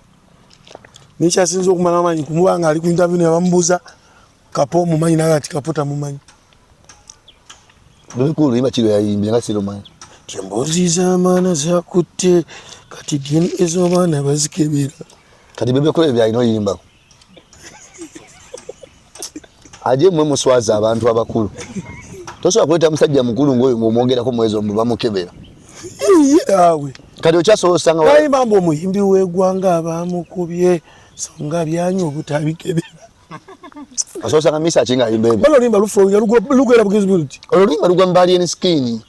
Naye kyasinze okumala amaanyi kumuba nga ali ku interview ne bamubuuza Kapo omumanyi naye ati Kapo tamumanyi. Bebe Cool luyimba ki lwe yayimbye nga sirumanyi? Emboozi z'amaana zakutte kati DNA z'abaana bazikebera. Kati Bebe Cool ebyo byalina oyimbako. Aje mwe muswaza abantu abakulu. Tosobola kuleeta musajja mukulu ng'oyo ng'omwogerako mwezi omwo bamukebera. Awe. Kati okyasobola osanga Bayimba mbu omuyimbi w'eggwanga abamukubye so nga byanywa obutabikebera. Osobola osanga misa ki ng'ayimba ebyo. Bano oluyimba lufulumya lugwera bugenzi bwe luti. Olwo oluyimba lugwa mu ba Alien Skin.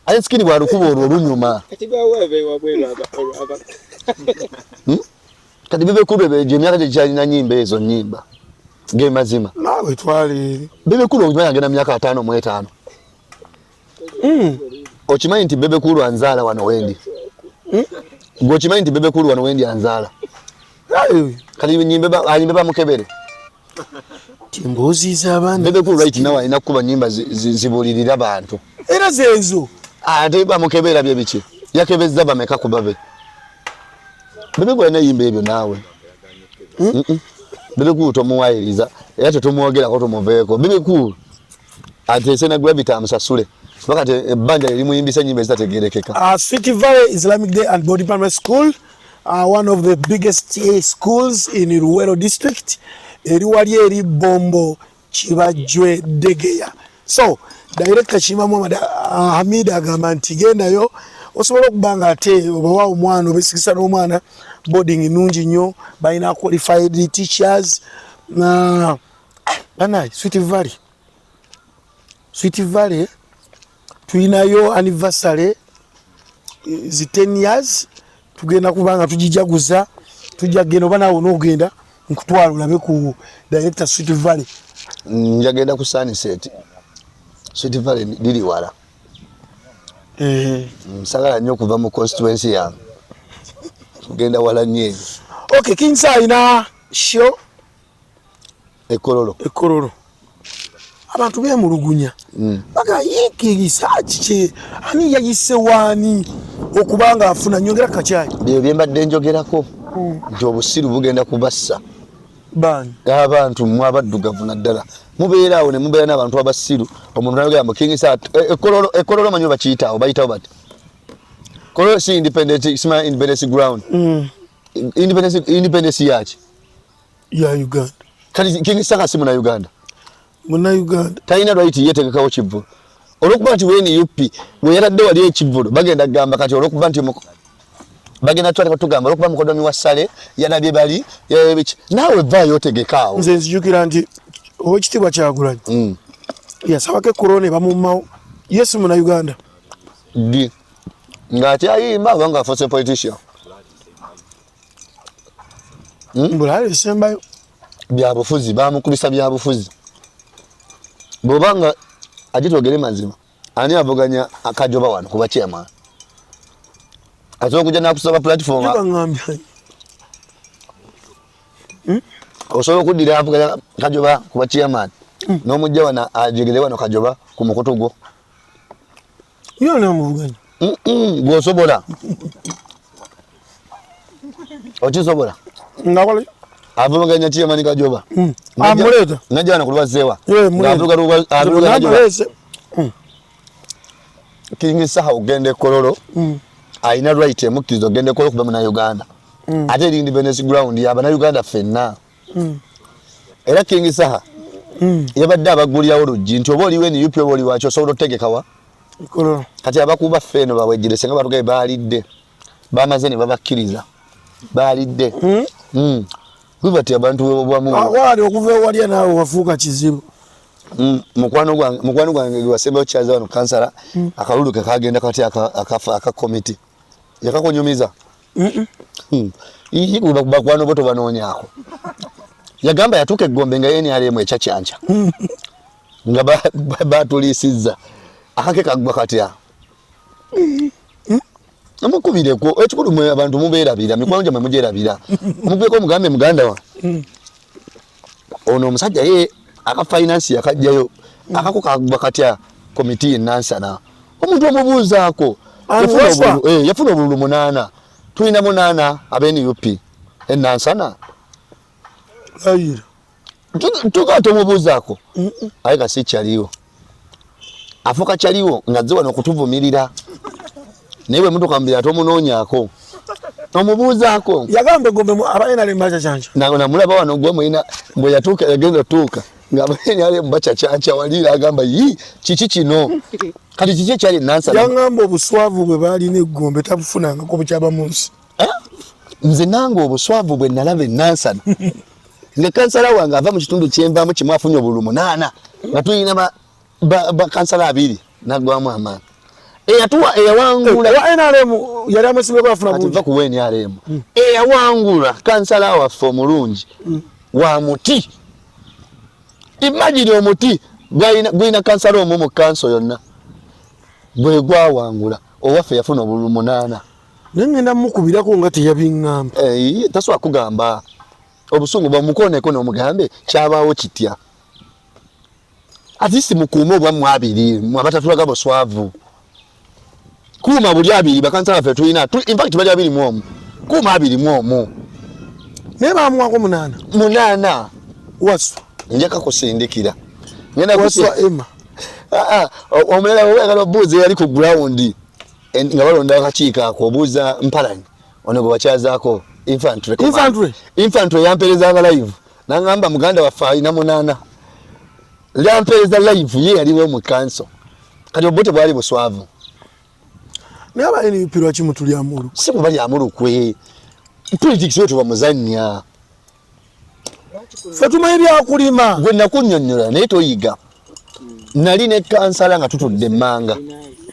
Alien Skin bw'alukuba olwo lunyuma. Kati bawa ewabweru aba. Kati Bebe Cool egyo emyaka gye gyalina nnyimba ezo nnyimba. Ge mazima. Naawe twali. Bebe Cool okimanyi agenda mu myaka 55. Okimanyi nti Bebe Cool anzaala wano wendi. Gwe okimanyi nti Bebe Cool wano wendi anzaala. Kati ayimbe bamukebere. Emboozi z'abaana. Bebe Cool right now alina kukuba nnyimba zibulirira bantu. Era zeezo. Ate bamukebera bye biki? Yakebezza bameka ku babe. Bebe Cool alina yimba ebyo naawe. Bebe Cool tomuwayiriza era tetumwogerako tumuveeko. Bebe Cool ateese na Gravity amusasule. Kuba kati ebbanja lye limuyimbisa ennyimba ezitategeerekeka. City Valley Islamic Day and Boarding Primary School, one of the biggest schools in Luwero district, eri wali eri Bombo Kibajjwe Degeya. So Director Kiyimba Muhammad Hamid agamba nti gendayo osobola okuba nga ate obawa omwana obesigisa n'omwana boarding nnungi nnyo, balina qualified teachers. Banaye Sweet Valley, Sweet Valley tulinayo anniversary zi 10 years tugenda kubanga tugijaguza, tujja kugenda oba naawe onoogenda nkutwala olabe ku Director Sweet Valley. Njagenda ku Sunset. Sweet Valley liri wala. Nsagala nnyo okuva mu constituency yange. Kugenda wala nnyo eyo. Okay, King Saha alina show Ekololo. Ekololo. Abantu beemulugunya. Baga yiikiriza kiki ani yayise waani okuba nga afuna nyongera kacaayi. Bye bye mbadde njogerako nti obusiru bugenda kubassa. Baani? Abantu mmwe abaddugavu naddala mubeera awo ne mubeera n'abantu abasiru. Omuntu n'ayogera mbu King Saha, Ekololo, Ekololo manyi bakiyita awo, bayitawo bati. Kololo si independent, si independence ground. Independence, independence yaki? Ya Uganda. Kati King Saha si muna Uganda. Muna Uganda. Talina right yetegekawo kivvulu. Olwokuba nti NUP bwe yatadde wali ekivvulu bagenda kugamba kati olwokuba nti bagenda twaleka tugamba olwokuba mukodomi wa Sale yalabye bali yalabye naawe vaayo otegekaawo. Nze nzijukira nti Owekitiibwa Kyagulanyi yasabako ekorona ebamummawo yesu muna Uganda ddi ng'akyayimba oba ng'afuuse politician? Mbulayo esembayo byabufuzi, bamukubisa byabufuzi. Bw'oba nga ate twogere mazima, ani avuganya Akajoba wano kuba chairman? Asobola okujja n'akusaba platform, osobola okuddira avuganya Kajoba kuba chairman n'omujja wano ajegere wano Kajoba ku mukutu gwo. Yo namuvuganya. Gwosobola okisobola ngakola avuganya chairman Kajoba amuleeta najja wano ku lwazeewa ngaavuga King Saha ogenda e Kololo, alina right emukkiriza ogenda e Kololo kuba munauganda, ate eri independence ground y'abanauganda ffenna. Era King Saha yabadde abaggulirawo luggi nti oba oliwo NUP oba oli waki osobola otegekawa kati abakuba ffe eno bawejjere senga batugaye baalidde bamaze ne babakkiriza baalidde. Bwe abantu bwamu waali okuva ewalya naawe wafuuka kizibu. Mukwano gwange gwewasembayo kyaza wano kansala, akalulu ke kagenda kati akafa aka komiti yakakunyumiza bakwano bo tobanoonyaako. Yagamba yatuuka eggombe nga NRM ekyakyanca nga batuliisizza akake kaggwa katya mukubireko ekikulu mwe abantu mubeerabira mikwano gyammwe mugyerabira mukubireko mugambe muganda wa ono omusajja ye aka finance yakajjayo akako kagwa katya komiti yenansana omuntu omubuuzaako yafuna obululu 8 tulina 8 abe NUP enansana tuka tomubuuzaako aye kasi kyaliwo afuuka kyaliwo nga azze wano okutuvumirira naye bwe mutuuka mu birala tomunoonyaako omubuuzaako. Yagamba egombe aba NRM bacacanca. Namulaba wano gwe mulina bwe yatuuka yagenda otuuka nga aba NRM bacacanca wali agamba yi kiki kino kati kiki ekyali Nansana. Yangamba obuswavu bwe baalina eggombe tabufunangako bukyaba mu nsi. Nze nange obuswavu bwe nalaba e Nansana nga kansala wange ava mu kitundu kyenvaamu kimu afunye obululu 8 nga tulina bakansala 2 nagwamu amaanyi eyatuwa eyawangula wa NRM yali amwesimbyeko afuna bungi va ku NRM eyawangula kansala waffe omulungi wa muti. Imagine omuti gwalina kansala omu mu kanso yonna gwe gwawangula owaffe yafuna obululu 8. Naye ngenda mukubirako nga teyabiŋŋamba. Tasobola kugamba obusungu bwamukooneko n'omugambe kyabaawo kitya. At least mukuume obwammwe 2 mwe abatatulaga buswavu. Kuuma buli 2 bakansala ffe tulina in fact bali 21 kuuma 21. Naye bamuwako 8. 8 wasu nja kakusindikira waswa Emma. Omulala oyagala obuuza eyali ku ground nga balonda akakiiko ako obuuza Mpalanyi ono gwe bakyazaako infantry infantry yampeerezanga live nangamba muganda waffe alina 8 lyampeereza live ye yaliwo mu kanso kati obwo tebwali buswavu. Naye aba NUP lwaki mutulyamu olukwe? Si kubalyamu lukwe, politics we tuba muzannya ffe tumanyi byakulima. Gwe nakunnyonnyola naye toyiga. Nali ne kansala nga tutudde emmanga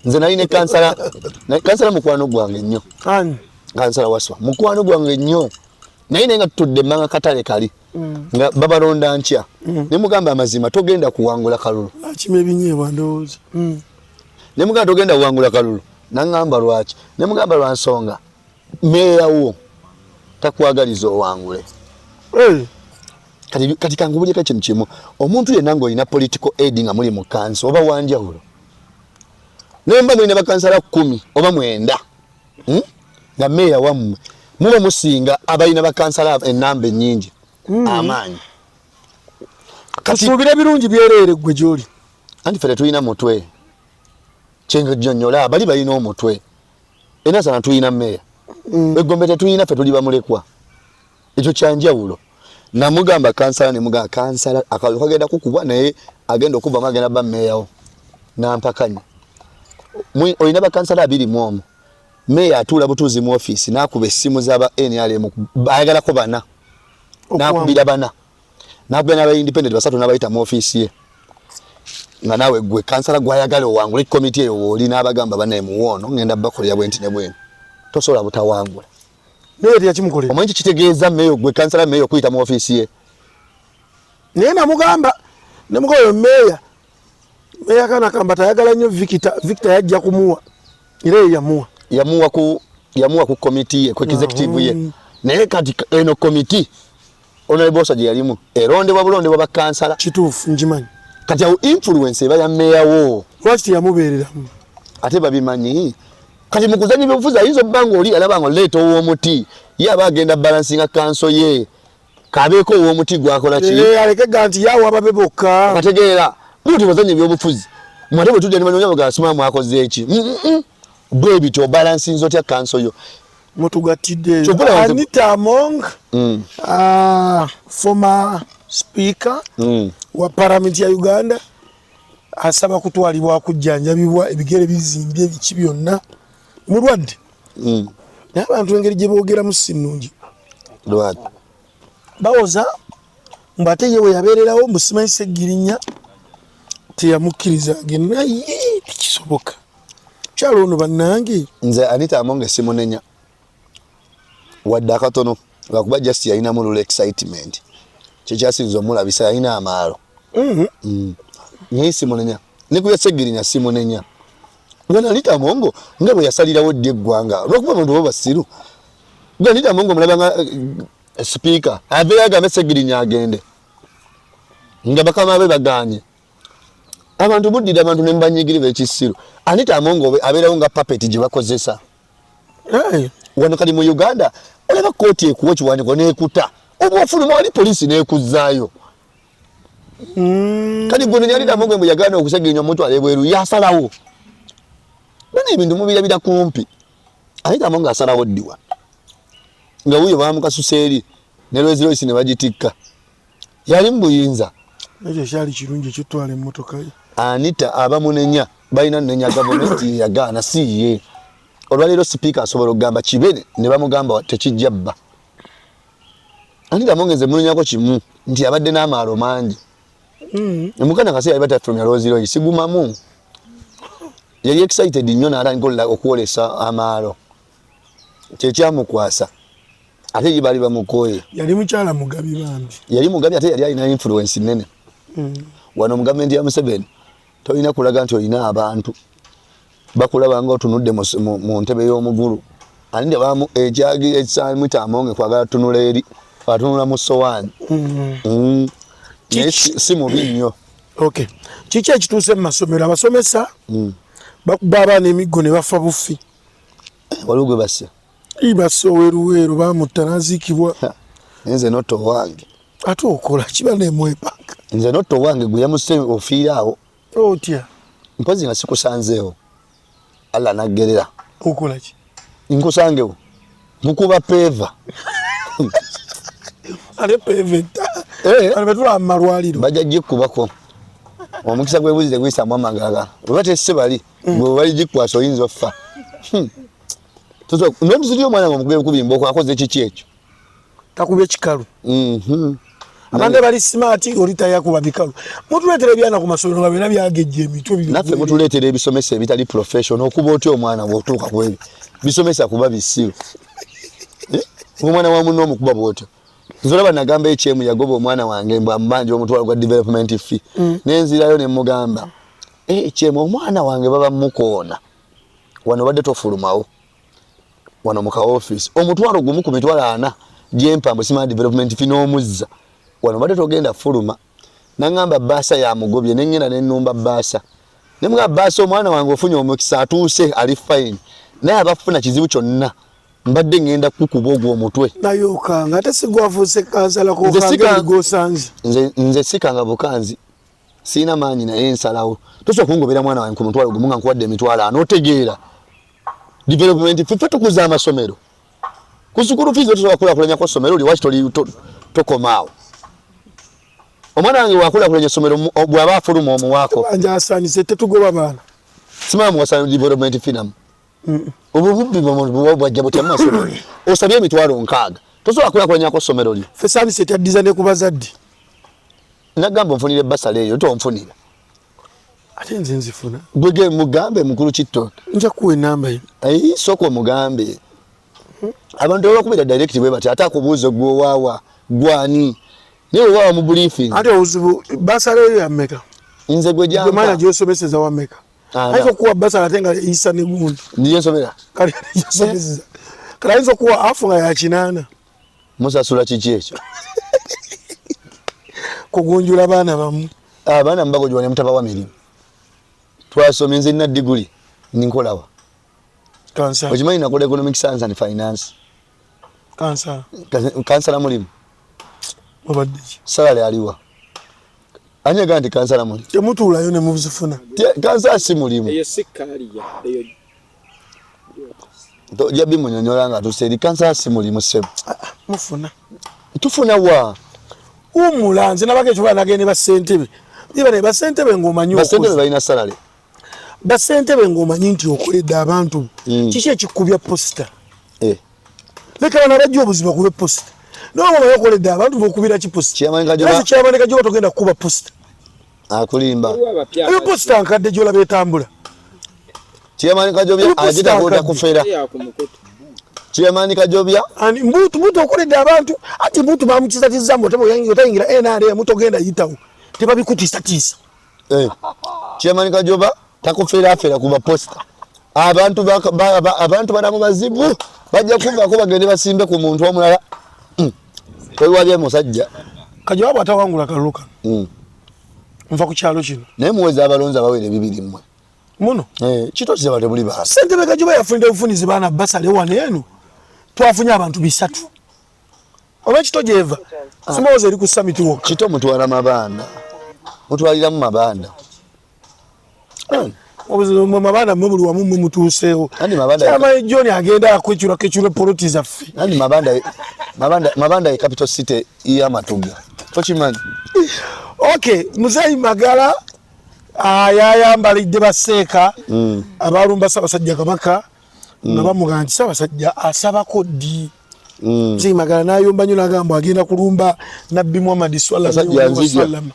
nze nali ne kansala kansala mukwano gwange nnyo kansala Waswa mukwano gwange nnyo naye naye nga tutudde emmanga katale kali nga babalonda nkya ne mugamba amazima togenda kuwangula kalulu. Akima ebinyeebwa ndowooza. Ne mugamba togenda kuwangula kalulu naŋŋamba lwaki ne mugamba lwa nsonga meeya wo takwagaliza owangule. Kati kankubulyeko ekintu kimu omuntu yenna ng'olina political aid nga muli mu kanso oba wanjawulo naye mba mulina bakansala 10 oba 9 nga meeya wammwe muba musinga abalina bakansala ennamba ennyingi amaanyi. Katusuubire birungi byereere ggwe gy'oli. Anti ffe tetulina mutwe kyennyonnyola bali balina omutwe enasana tulina meeya eggombe tetulina ffe tuli bamulekwa ekyo kyanjawulo. Namugamba kansala ne mugamba kansala akalulu kagenda kukubwa naye agenda okuvamu agenda ba meeyawo Nampakanya olina bakansala 21, meeya atuula butuuzi mu ofiisi n'akuba essimu z'aba NRM, ayagalako bana, n'akubira bana, n'akubira n'aba independent basatu n'abayita mu ofiisi ye, nga naawe gwe kansala gwayagala owangule komiti eyo wooli, n'abagamba banaye muwoono ngenda bakolera bwenti ne bwenti, tosobola butawangula. Naye teyakimukolera. Omanyi kikitegeeza meeyo gwe kansala meeyo okuyita mu ofiisi ye? Naye namugamba nemugoyo meeya, meeya kana kamba tayagala nnyo Victor, Victor yajja kumuwa era ye yamuwa. Yamuwa ku komiti ye, ku executive ye. Naye kati eno komiti honorable Bosa gye yalimu erondebwa bulondebwa bakansala. Kituufu, njimanyi. Kati awo influence eba ya meeya wo. Lwaki teyamubeereramu? Ate babimanyi. Kati mu kuzannya ebyobufuzi ayinza okuba ng'oli alaba nga leeta ow'omuti, ye aba agenda balansinga kanso ye, kabeeko ow'omuti gwakola ki? Aleke ga nti yawa babe bokka. Okategeera? Bwe tubazannya ebyobufuzi, mwe ate bwe tujja ne banoonya bagamba simanya mwakoze eki. Bwe bityo obalansinza otya kanso yo? Mutugattidde Anita Among, former speaker wa palamenti ya Uganda, asaba kutwalibwa kujjanjabibwa, ebigere bizimbye biki byonna, mulwadde. Naye abantu engeri gye boogeramu si nnungi. Lwaki? Bawoza mbu ate ye we yabeererawo mbu simanyi Ssegirinya teyamukkiriza agende, naye tekisoboka. Kyalo ono bannange. Nze Anita Among simunenya wadde akatono, lwakuba just yalinamu lula excitement kyekyasinza omulabisa, yalina amaalo. Naye simunenya ne ku ya Ssegirinya simunenya. Nga Anita Among nga bwe yasalirawo ddi eggwanga, lwakuba abantu bo basiru. Nga Anita Among omulaba nga speaker aveeyo agambe Ssegirinya agende nga bakama be baganye. Abantu muddira abantu ne mubanyigiriva ekisiru. Anita Among abeerawo nga puppet gye bakozesa. Wano kali mu Uganda olaba kkooti ekuwa ekiwandiiko n'ekuta, oba ofuluma wali poliisi n'ekuzzaayo. Kati gwe nonyalira Anita Among bwe yagaana okusegenya omutwala ebweru yasalawo. Bano ebintu mubirabira kumpi. Anita Among asalawo ddiwa nga wuyo bamukasusa eri ne Rolls Royce ne bagitikka, yali mu buyinza. Ekyo kyali kirungi ekyotwala emmotoka ye. Anita abamunenya balina nenya gavumenti yagaana si ye. Olwaleero sipiika asobola okugamba kibe ne bamugamba tekijja bba. Anita Among nze munenyako kimu nti abadde n'amaalo mangi. Mukana kasi yali batafulumya Rolls Royce sigumamu. Yali excited nnyo n'atandika okwolesa amaalo. Kyekyamukwasa. Ate ye baali bamukooye. Yali mukyala mugabi bambi. Yali mugabi ate yali alina influence nnene. Wano mu gavumenti ya Museveni tolina kulaga nti olina abantu bakulaba nga otunudde mu ntebe y'omugulu. Ani tebamu ekyagi ekisamwita Among kwagala tunula eri atunula mu sowaani. Naye si mubi nnyo. Okay. Kiki ekituuse mu masomero? Abasomesa bakuba abaana emiggo ne bafa bufi. Waliwo gwe basse. Basse oweruweru bamutta n'aziikibwa. Nze notta owange. Ate okola kiba nemwepanga. Nze notta owange gwe yamusse ofiira awo. Otya? Mpozi nga sikusanzeewo. Allah naggerera. Okola ki? Nkusangewo. Nkukuba peva. Ate peva etta. Bano betulaba mu malwaliro. Bajja gikubako. Omukisa gw'ebuzi teguyisaamu amagaga. Bwe batesse bali, gwe bali gikwasa oyinza offa. N'otuzirya omwana nga omukubye bukubi mboko akoze kiki ekyo? Takubye kikalu. Abantu bali smart oli tayakuba bikalu. Mutuleetera ebyana ku masomero nga byonna byagejja emitwe. Naffe mutuleetera ebisomesa ebitali professional okuba otya omwana bw'otuuka ku ebyo. Bisomesa kuba bisiru. Omwana wa munno omukuba bw'otyo. Nze olaba nagamba ekyemu yagoba omwana wange mbu amubanja omutwalo gwa development fee. Ne nzirayo ne mmugamba, ekyemu omwana wange baba mukoona. Wano obadde tofulumawo. Wano mu ka office. Omutwalo gumu ku mitwalo ana gyempa mbu simanyi development fee n'omuzza. Wano obadde togenda fuluma. Nangamba bbaasa yamugobye ne ngenda ne nnumba bbaasa. Ne mugamba bbaasa omwana wange ofunye omukisa atuuse ali fine. Naye abafuna kizibu kyonna mbadde ngenda kukuba ogwo omutwe. Naye okanga ate si gwafuuse kansala kokanga gw'osanze. Nze sikanga bukanzi. Sirina maanyi naye nsalawo. Tosobola kungobera mwana wange ku mutwalo gumu nga nkuwadde emitwalo ana otegeera. Development ffe tukuza amasomero. Ku school fees tosobola kukulaakulanyako ssomero lyo lwaki tokomaawo. Omwana wange wakulakulanya essomero bw'aba afuluma omuwaako. Tebanja asaanise tetugoba baana. Simanyi muwasa development fee Obwo bubbi bwajja butya mu masomero? Osabye 600,000. Tosobola kulakulanyako ssomero lyo. Ffe saanise taddiza ne ku bazadde. Nagamba onfunire basale eyo tonfunira. Ate nze nzifuna. Gwe mugambe mukulu Kitto. Nja kuwa enamba ye. Ayi sooka omugambe. Abantu babakubira direct bwe bati ate akubuuza gwe owaawa gwani. Naye owaawa mu briefing. Ate obuzibu basale eyo ya mmeka? Nze gwe gyampa. Gwe mwana gy'osomeseza wa mmeka? Ayinza okuwa basale ate nga eyisa ne gundi. Ndiyo nsomera. Kale gy'osomeseza. Kale ayinza okuwa afu nga ya 8. Musasula kiki ekyo? Kugunjula baana bamu. Abaana mubagojwa ne mutabawa mirimu. Twasomye nze nina diguli nkolawa. Kansala. Okimanyi nakola economic science and finance. Kansala. Kansala mulimu. Obadde ki? Salary aliwa. Ani agamba nti kansala mulimu? Temutuulayo ne muzifuna. Kansala si mulimu. Eyo si kaliya. Eyo tojja bimunyonyola nga tuseeri. Kansala si mulimu ssebo. Mufuna. Tufuna wa? Wumula nze nabaka ekyo nagende bassentebe. Iba ne bassentebe ng'omanyi okoze. Bassentebe balina salary. Bassentebe ng'omanyi nti okoledde abantu. Kiki ekikubya posita? Leka bano abajja obuzibu bakube posita. Nawe ng'omanyi okoledde abantu b'okubira ki posita? Chairman Kajoba togenda kukuba posita. Akulimba. Eyo posita nkadde gy'olaba etambula. Chairman Kajobya agita kufera. Chairman Kajobya ani mbutu mbutu okoledde abantu ati mbutu bamukizatiza mbu otayingira NRM togenda yitawo tebabikutisatiisa. Chairman Kajoba takufera afera kuba posta. Abantu abantu banamu bazibu bajja kuvaako bagende basimbe ku muntu omulala. Toyiwabye musajja. Kajoba bw'atawangula kalulu kano. Nva ku kyalo kino. Naye muweza abalonzi abawera 2 mmwe. Muno. Kito kizaba tebuli baana. Ssentebe Kajoba yafunidde obufunizi baana basale wano eno. Twafunye abantu 3. Oba Kito gyeva. Simowooza eri ku summit wokka. Kito mutwala mabanda. Mutwaliramu mabanda. Obuzibu mwe mabanda mwe buli wamu mwe mutuuseewo. Chairman John agenda akwecula kecula poloti zaffe. Andi mabanda ye capital city ya Matuga. Tokimanyi. Okay, Muzeeyi Magala ayayambalidde baseeka abalumba Ssaabasajja Kabaka nga bamugamba nti Ssaabasajja asabako ddi. Muzeeyi Magala n'ayomba nnyo n'agamba agenda kulumba Nabbi Muhammad sallallahu alaihi wasallam.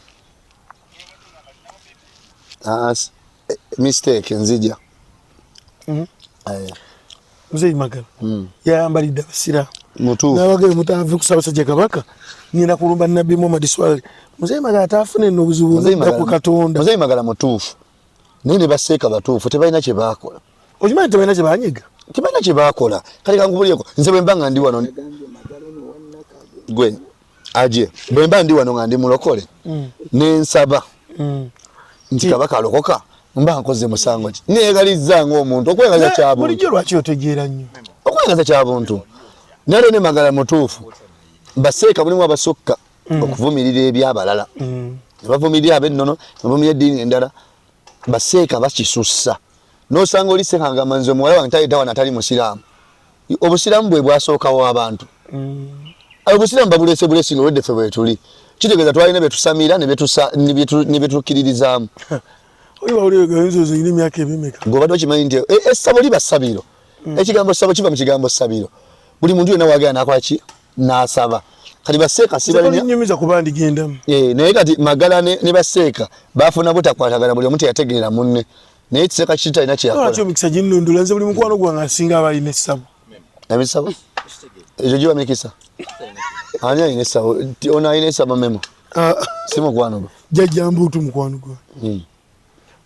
Mistake nzija. Muzeeyi Magala yayambalidde abasiraamu n'abagere mutave ku Ssaabasajja Kabaka ngenda kulumba Nabbi Muhammad sallallahu alaihi. Muzeeyi Magala taafuna nno obuzibu ku Katonda. Muzeeyi Magala mutuufu naye ne baseeka batuufu tebalina kye baakola. Okimanyi tebalina kye baanyiga? Tebalina kye baakola. Kale kankubuulireko nze bwe mba nga ndi wano gwe aje bwe mba ndi wano nga ndi mulokole ne nsaba nti Kabaka alokoka mba nkoze musango ki? Neegalizza ng'omuntu okwegaliza kya buntu. Bulijjo lwaki otegeera nnyo? Okwegaliza kya buntu. Naye ne Magala mutuufu. Baseeka mulimu abasukka okuvumirira ebyabalala. Ne bavumirira ab'ennono, ne bavumirira eddiini endala. Baseeka bakisussa. N'osanga oli seeka ng'agamba nze omuwala wange taleeta wano atali musiraamu. Obusiraamu bwe bwasookawo abantu. Obusiraamu babuleese bulesi ng'olwedde ffe bwe tuli. Kitegeeza twalina bye tusamira ne bye tukkiririzaamu. Ng'obadde okimanyi nti essabo liba ssabiro. Ekigambo ssabo kiva mu kigambo ssabiro. Buli muntu yenna w'agenda n'akola ki? N'asaba. Kati baseeka si balina. Nnyumiza kuba ndigendamu. Naye kati Magala ne baseeka baafuna butakwatagana buli omu teyategeera munne. Naye Kiseeka kiki talina kye yakola. Lwaki omikisa ginnundula nze buli mukwano gwange asinga aba alina essabo. Emisabo? Ekyo giba mikisa. Ani alina essabo? Ono alina essabo memo. Si mukwano gwe. Jjajja Mbuutu mukwano gwe.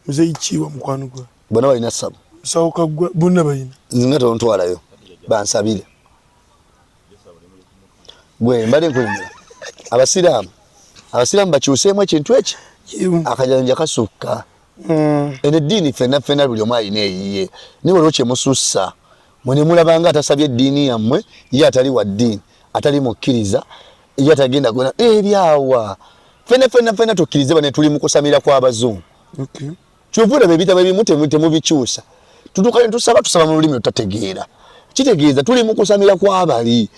Muzeeyi Kiwa mukwano gwe. Bonna balina ssabo. Musawo Kaggwa bonna balina. Nze nga tontwalayo bansabire. Gwe mbadde nkunyumira. Abasiraamu bakyuseemu ekintu ekyo. Akajanja kasukka. Eno eddiini ffenna ffenna buli omu alina eyiye. Naye waliwo kye musussa. Mwe ne mulaba nga atasabye eddiini yammwe, ye atali wa ddiini, atali mukkiriza, ye atagenda gona ebyawa. Ffenna ffenna ffenna tukkirize bane tuli mu kusamira kw'abazungu. Kyova olaba ebitabo ebimu temubikyusa. Tutuuka ne tusaba, tusaba mu lulimi lutategeera. Kitegeeza tuli mu kusamira kw'abali.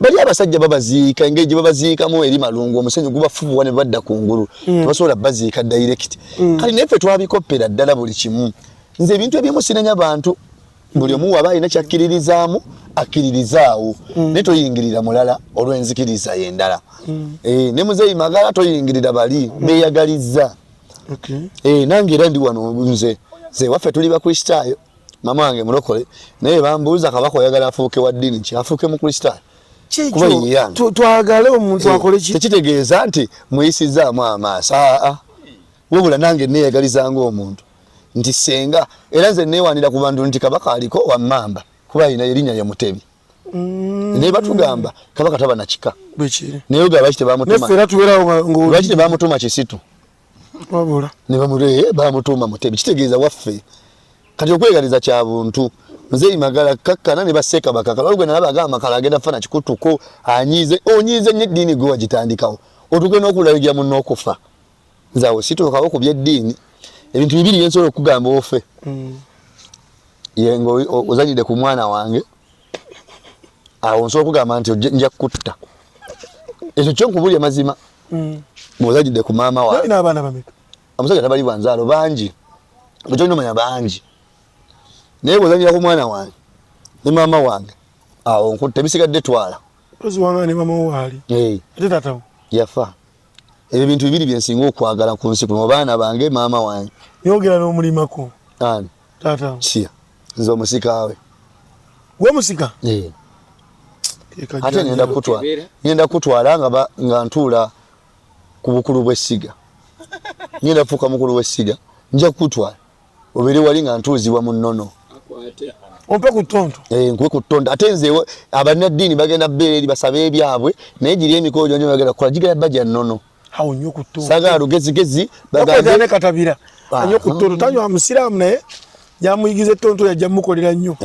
Bali abasajja babaziika engeri gye babaziikamu eri malungu, omusenyu gubafubuwa ne badda ku ngulu, tebasobola baziika direct. Kale naye ffe twabikoppera ddala buli kimu. Nze ebintu ebimu sinenya bantu, buli omu waba alina kyakkiririzaamu akkiririzaawo, naye toyingirira mulala olw'enzikiriza yendala. Ne Muzeeyi Magala toyingirira, bali beeyagalizza. Nange era ndi wano, nze nze waffe tuli Bakristaayo, mama wange mulokole, naye bambuuza Kabaka oyagala afuuke wa ddiini ki? Afuuke Mukristaayo. Kuba ye yange. Twagale omuntu akole ki? Tekitegeeza nti muyisizaamu amaaso, aa, wabula nange neeyagaliza ng'omuntu nti senga era nze neewanira ku bantu nti Kabaka aliko wammamba, kuba alina erinnya ye Mutebi. Naye batugamba Kabaka taba na kika. Bwekiri. Naye ogamba lwaki tebamutuma? Neffe era tubeerawo Lwaki tebamutuma Kisitu? Wabula. Ne bamutuma Mutebi, kitegeeza waffe. Kati okwegaliza kya buntu. Nze Magala kakkana ne baseeka bakakala olwo nalaba agamba Makala agenda fana kikutuko, anyiize, onyiize nnyo eddiini gwe wagitandikawo, otuuke n'okulayigira munno okufa. Nze awo situukawo ku by'eddiini. Ebintu bibiri bye nsobola okugamba ofe, ye nga ozanyidde ku mwana wange, awo nsobola okugamba nti nja kukutta. Ekyo kyo nkubulya mazima. Bw'ozanyidde ku maama wange. Olina abaana bameka? Omusajja tabalibwa nzaalo, bangi, bwe omanya bangi, naye bw'ozanyira ku mwana wange ne maama wange, awo nkutta, ebisigadde twala. Mpozi wanga ne mama wo waali. Ate taata wo? Yafa. Ebyo bintu bibiri bye nsinga okwagala ku nsi kuno, baana bange, maama wange. Yogera n'omulimako. Ani? Taata wo. Siya, nze omusika we. Gwe musika? Eh. Ate ngenda kutwala nga ntuula ku bukulu bw'essiga, ngenda kufuuka mukulu w'essiga, nja kukutwala obeere wali nga ntuuzibwa mu nnono. Ompe ku ttonto. Nkuwe ku ttonto. Ate nze abannaddiini bagenda bbeera eri basabe ebyabwe, naye giri emikolo gyonjo bagenda kukola gigenda bba gya nnono. Awo nnyo ku ttonto. Saagala lugezigezi. Bagambe ne Katabira anywe ku ttonto, tanywa musiraamu, naye yamuyigiza ettonto, yajja mukolera nnyo.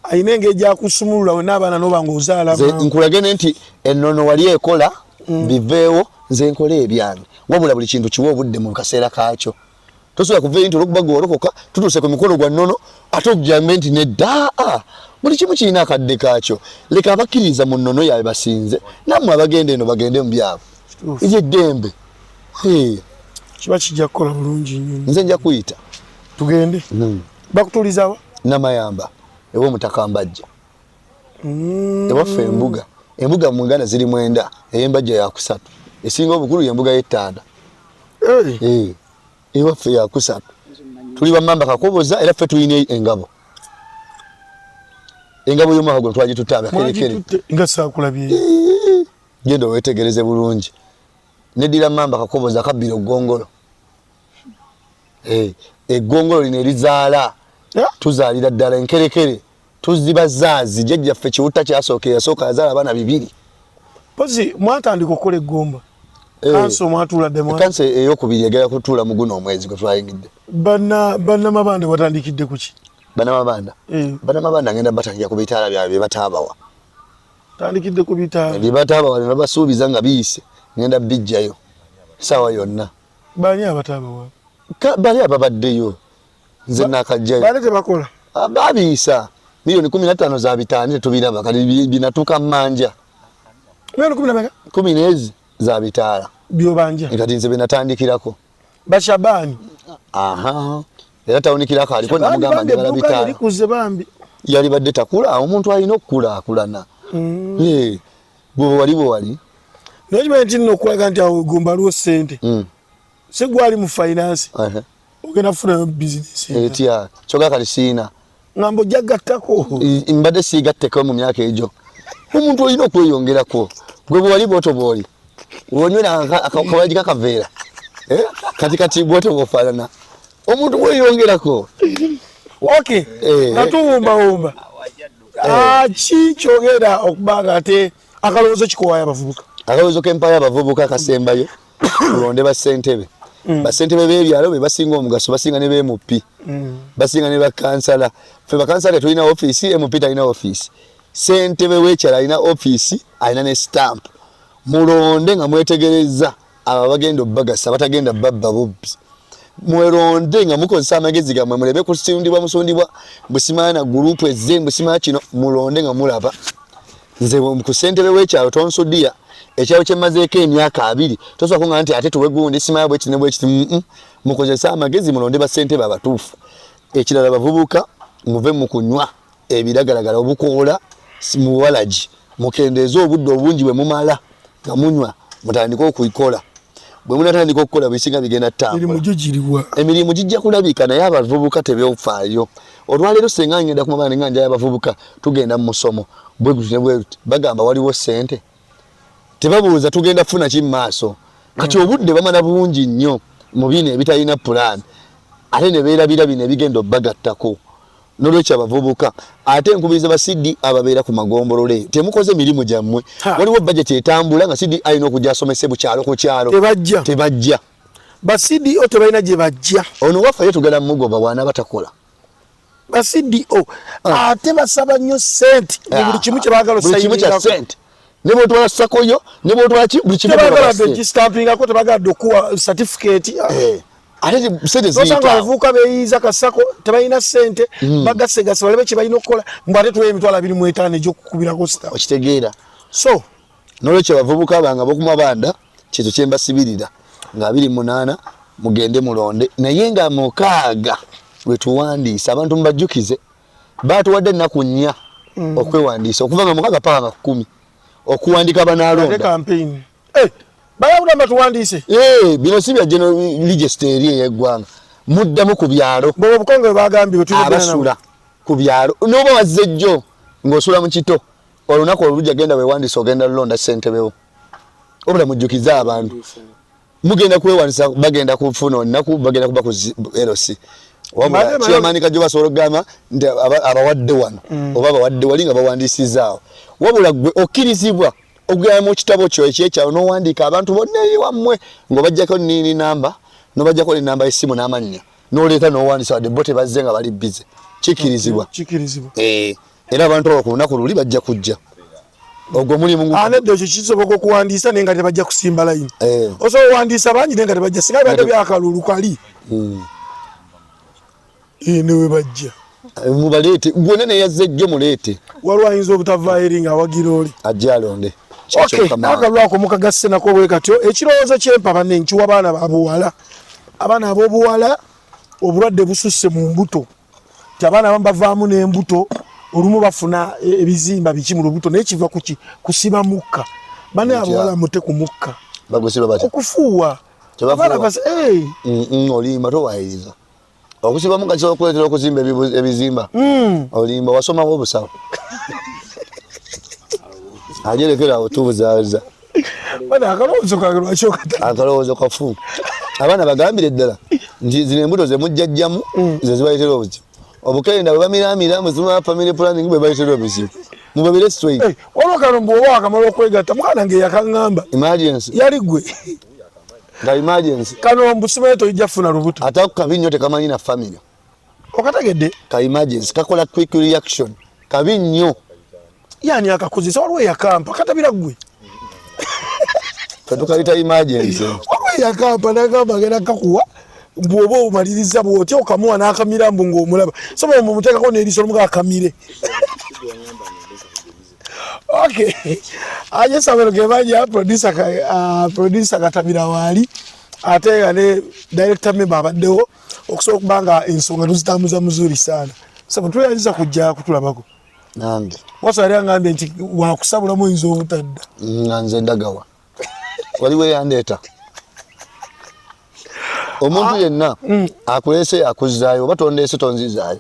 Alina engeri gyakusumulula wena abaana noba ng'ozaala. Nze nkulage ne nti ennono wali ekola, biveewo, nze nkola ebyange. Wabula buli kintu kiwa obudde mu kaseera kaakyo. Tosobola kuva eri nti olwokuba gwe walokoka tutuuse ku mikolo gwa nnono ate ogambe nti nedda. Aa, buli kimu kirina akadde kaakyo. Leka abakkiririza mu nnono yaabwe basinze, nammwe abagenda eno bagende mu byabwe. Eryo eddembe. Kiba kijja kukola bulungi nnyo. Nze nja kuyita. Tugende. Bakutuulizawa? Namayamba ew'Omutaka Mbajja. Ewaffe embuga. Embuga mu Uganda ziri 9, ey'Embajja yakusatu. Esinga obukulu y'embuga y'Ettanda. Ewaffe yakusatu. Tuli bamamba Kakoboza, era ffe tulina engabo. Engabo y'omwaka guno twagitutte abakerekere. Mwagitutte nga saakulabye. Genda weetegereze bulungi. Neddira Mamba Kakoboza kabbira oggongolo. Eggongolo lino erizaala. Tuzaalira ddala enkerekere. Tuziba zaazi jjajjaffe Kiwutta kyasooka, eyasooka yazaala abaana 2. Mpozi mwatandika okukola eggomba. Kanso mwatuula dde Kanso ey'okubiri egenda kutuula mu guno omwezi gwe twayingidde. Bannamabanda watandikidde ku ki? Bannamabanda? Bannamabanda ngenda batandikira ku bitaala byabwe bye bataabawa. Tandikidde ku bitaala. Bye bataabawa ne babasuubiza nga biyise, ngenda bijjayo essaawa yonna. Baani abataabawa? Bali ababaddeyo. Nze nakajjayo. Baali tebakola? Baabiyisa miliyoni 15 za bitaani tetubiraba, kati binatuuka mmanja. Miliyoni kumi na meka? Kumi n'ezi za bitaala. Byobanja. Kati nze bye natandikirako. Bashabaani. Aha. Era tawunikirako aliko namugamba njagala bitaala. Likuze bambi. Yali badde takula, omuntu alina okukulaakulana. Gwe wali bwe wali. Naye kimanyi nti nno okulaga nti awo gomba aliwo ssente. Si gwali mu finance. Ogenda kufunayo bizinesi. Etya? Kyoga kati siina. Ngamba ojja gattako. Mbadde siigatteko mu myaka egyo. Omuntu olina okweyongerako. Gwe bwe wali bw'otyo bw'oli. Wonywera akawagi kakaveera. Kati bw'otyo bw'ofaanana. Omuntu weyongerako. Okay. Nga tuwumbawumba. Ki kyogera okuba nga ate akalowoozo kikowaayo abavubuka? Akalowoozo k'empayo abavubuka kasembayo. Tulonde bassentebe. Bassentebe b'ebyalo be basinga omugaso, basinga ne b'MP. Basinga ne bakansala. Ffe bakansala tetulina ofiisi, MP talina ofiisi. Ssentebe w'ekyalo alina ofiisi, alina ne stamp. Mulonde nga mwetegerezza abo abagenda obbagasa, abatagenda babba bubbi. Mweronde nga mukozesa amagezi gammwe, muleme kusundibwa musundibwa, mbu simanya na gurupu ezze, mbu simanya kino. Mulonde nga mulaba. Nze ku ssentebe w'ekyalo tonsudiya ekyalo kye mmazeeko emyaka 20 tosobola kuŋŋamba nti ate tuwe gundi simanya bwekiti ne bwekiti. Mukozese amagezi mulonde bassentebe abatuufu. Ekirala bavubuka muve mu kunywa ebiragalagala obukoola muwalagi mukendeeze obudde obungi bwe mumala nga munywa mutandike okukola. Bwe munatandika okukola bisinga bigenda ttambula. Emirimu gijja kulabika naye abavubuka tebyofaayo. Olwaleero senga ngenda ku mabanda nga njaya abavubuka tugenda mu musomo bwe guti ne bwe guti bagamba waliwo ssente tebabuuza tugenda kufuna ki mu maaso. Kati obudde bamala bungi nnyo mu bino ebitalina pulaani ate ne beerabira bino ebigenda obbagattako. Nolwekyo abavubuka ate nkubiriza ba CD ababeera ku magombolola eyo temukoze mirimu gyammwe. Waliwo bajeti etambula nga CD alina okujja asomese bukyalo ku kyalo tebajja, tebajja. Ba CDO tebalina gye bajja. Ono waffe ye tugenda mugoba bw'anaaba takola. Ba CDO ate basaba nnyo ssente mu buli kimu kye baagala Buli kimu kya ssente. Ne bw'otwala sako yo, ne bw'otwala ki, buli kimu tebagala registampingako, tebagala okuwa certificate. Ate ssente ziyita. Osanga abavubuka beeyiiza kasako tebalina ssente, bagasegase balabe kye balina okukola, mbu ate tuweeyo emitwalo 25 egy'okukubirako stamp. Okitegeera. So nolwekyo abavubuka bange ab'oku mabanda kyekyo kye mbasibirira nga 28 mugende mulonde, naye nga 6 lwe tuwandiisa abantu mubajjukize baatuwadde ennaku 4 okwewandiisa okuva nga 6 paka nga 10 okuwandika banaalonda. Bayawula batuwandiise. Bino si bya general register eri ey'eggwanga, muddamu ku byalo. Bwe obukonge bagambye abasula ku byalo n'oba wazze jjo ng'osula mu kito olunaku olujja genda wewandiise ogenda lulonda ssentebe wo. Wabula mujjukize abantu mugenda kwewandisa bagenda kufuna olunaku bagenda kuba ku LC. Wabula chairman Kajo basobola okugamba nti abawadde wano oba abawadde wali nga bawandiisizaawo. Wabula gwe okkirizibwa okugenda mu kitabo kyo ekyekyalo n'owandiika abantu bonna eri wammwe ng'obajjako nniini namba n'obajjako n'ennamba y'essimu n'amannya n'oleeta n'owandiisa wadde bo tebazze nga bali bize. Kikkirizibwa. Kikkirizibwa. Era abantu abo ku lunaku luli bajja kujja. Ogwo mulimu Nedda ekyo kisoboka okuwandiisa naye nga tebajja kusimba layini. Osobola okuwandiisa bangi naye nga tebajja singa bibadde byakalulu kali. Ne we bajja. Mubaleete gwonna neyazze jjo muleete. Waliwo ayinza obutavaayo eri ng'awagira oli. Ajja alonde. Okay, n'akalulu ako mukagasse nako bwe katyo. Ekirowoozo kyempa banne nkiwa baana ba buwala. Abaana ab'obuwala obulwadde bususse mu mbuto. Nti abaana abamu bavaamu n'embuto, olumu bafuna ebizimba biki mu lubuto naye kiva ku ki? Kusiba mukka. Banne abawala mute ku mukka. Bagusiba batya? Okufuuwa. Abaana basi, Olimba towayiriza. Okusiba mukka kisobola okuleetera okuzimba ebizimba. Olimba wasomako obusawo. Ajerekera awo tubuzaaza. Bana akalowoozo kange lwaki okata? Akalowoozo kafu. Abaana bagambire ddala nti zino embuto ze mujjajjamu ze zibaleetera obuzibu. Obukerenda bwe bamiramira muzima family planning bwe baleetera obuzibu. Mubabire straight. Waliwo kano mbu oba wakamala okwegatta mwana nge yakaŋŋamba. Emergency. Yali gwe. Nga emergency. Kano mbu simanyi toyijja kufuna lubuto. Ate ako kabi nnyo tekamanyi na family. Okategedde? Ka emergency kakola quick reaction. Kabi nnyo. Yani akakozesa waliwo eyakampa katabira ggwe. Tukayita emergency. Waliwo eyakampa n'agamba agenda kakuwa bw'oba omaliriza bw'otya okamuwa n'akamira mbu ng'omulaba. So bw'oba omuteekako n'eriiso lumu akamire. Okay. Aje Samuel Gebanja producer ka producer Katabira wali ate nga ne director member abaddewo okusobola okuba nga ensonga tuzitambuza muzuri sana. Sabo tuyinza kujja kutulabako. Nange. Wasa yali angambye nti wakusabulamu oyinza obutadda. Nga nze ndagawa. Waliwo eyandeeta. Omuntu yenna akuleese akuzzaayo oba tondeese tonzizaayo.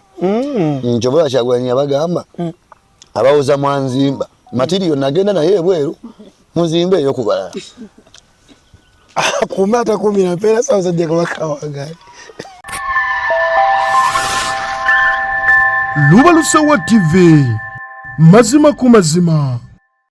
Nti oba Kyagulanyi yabagamba abawoza mwanzimba matiriyo nagenda naye ebweru muzimbe eyo ku balala. Akuuma atakuumira mpeera Ssaabasajja Kabaka awangaale. Lubalusewa TV, mazima ku mazima.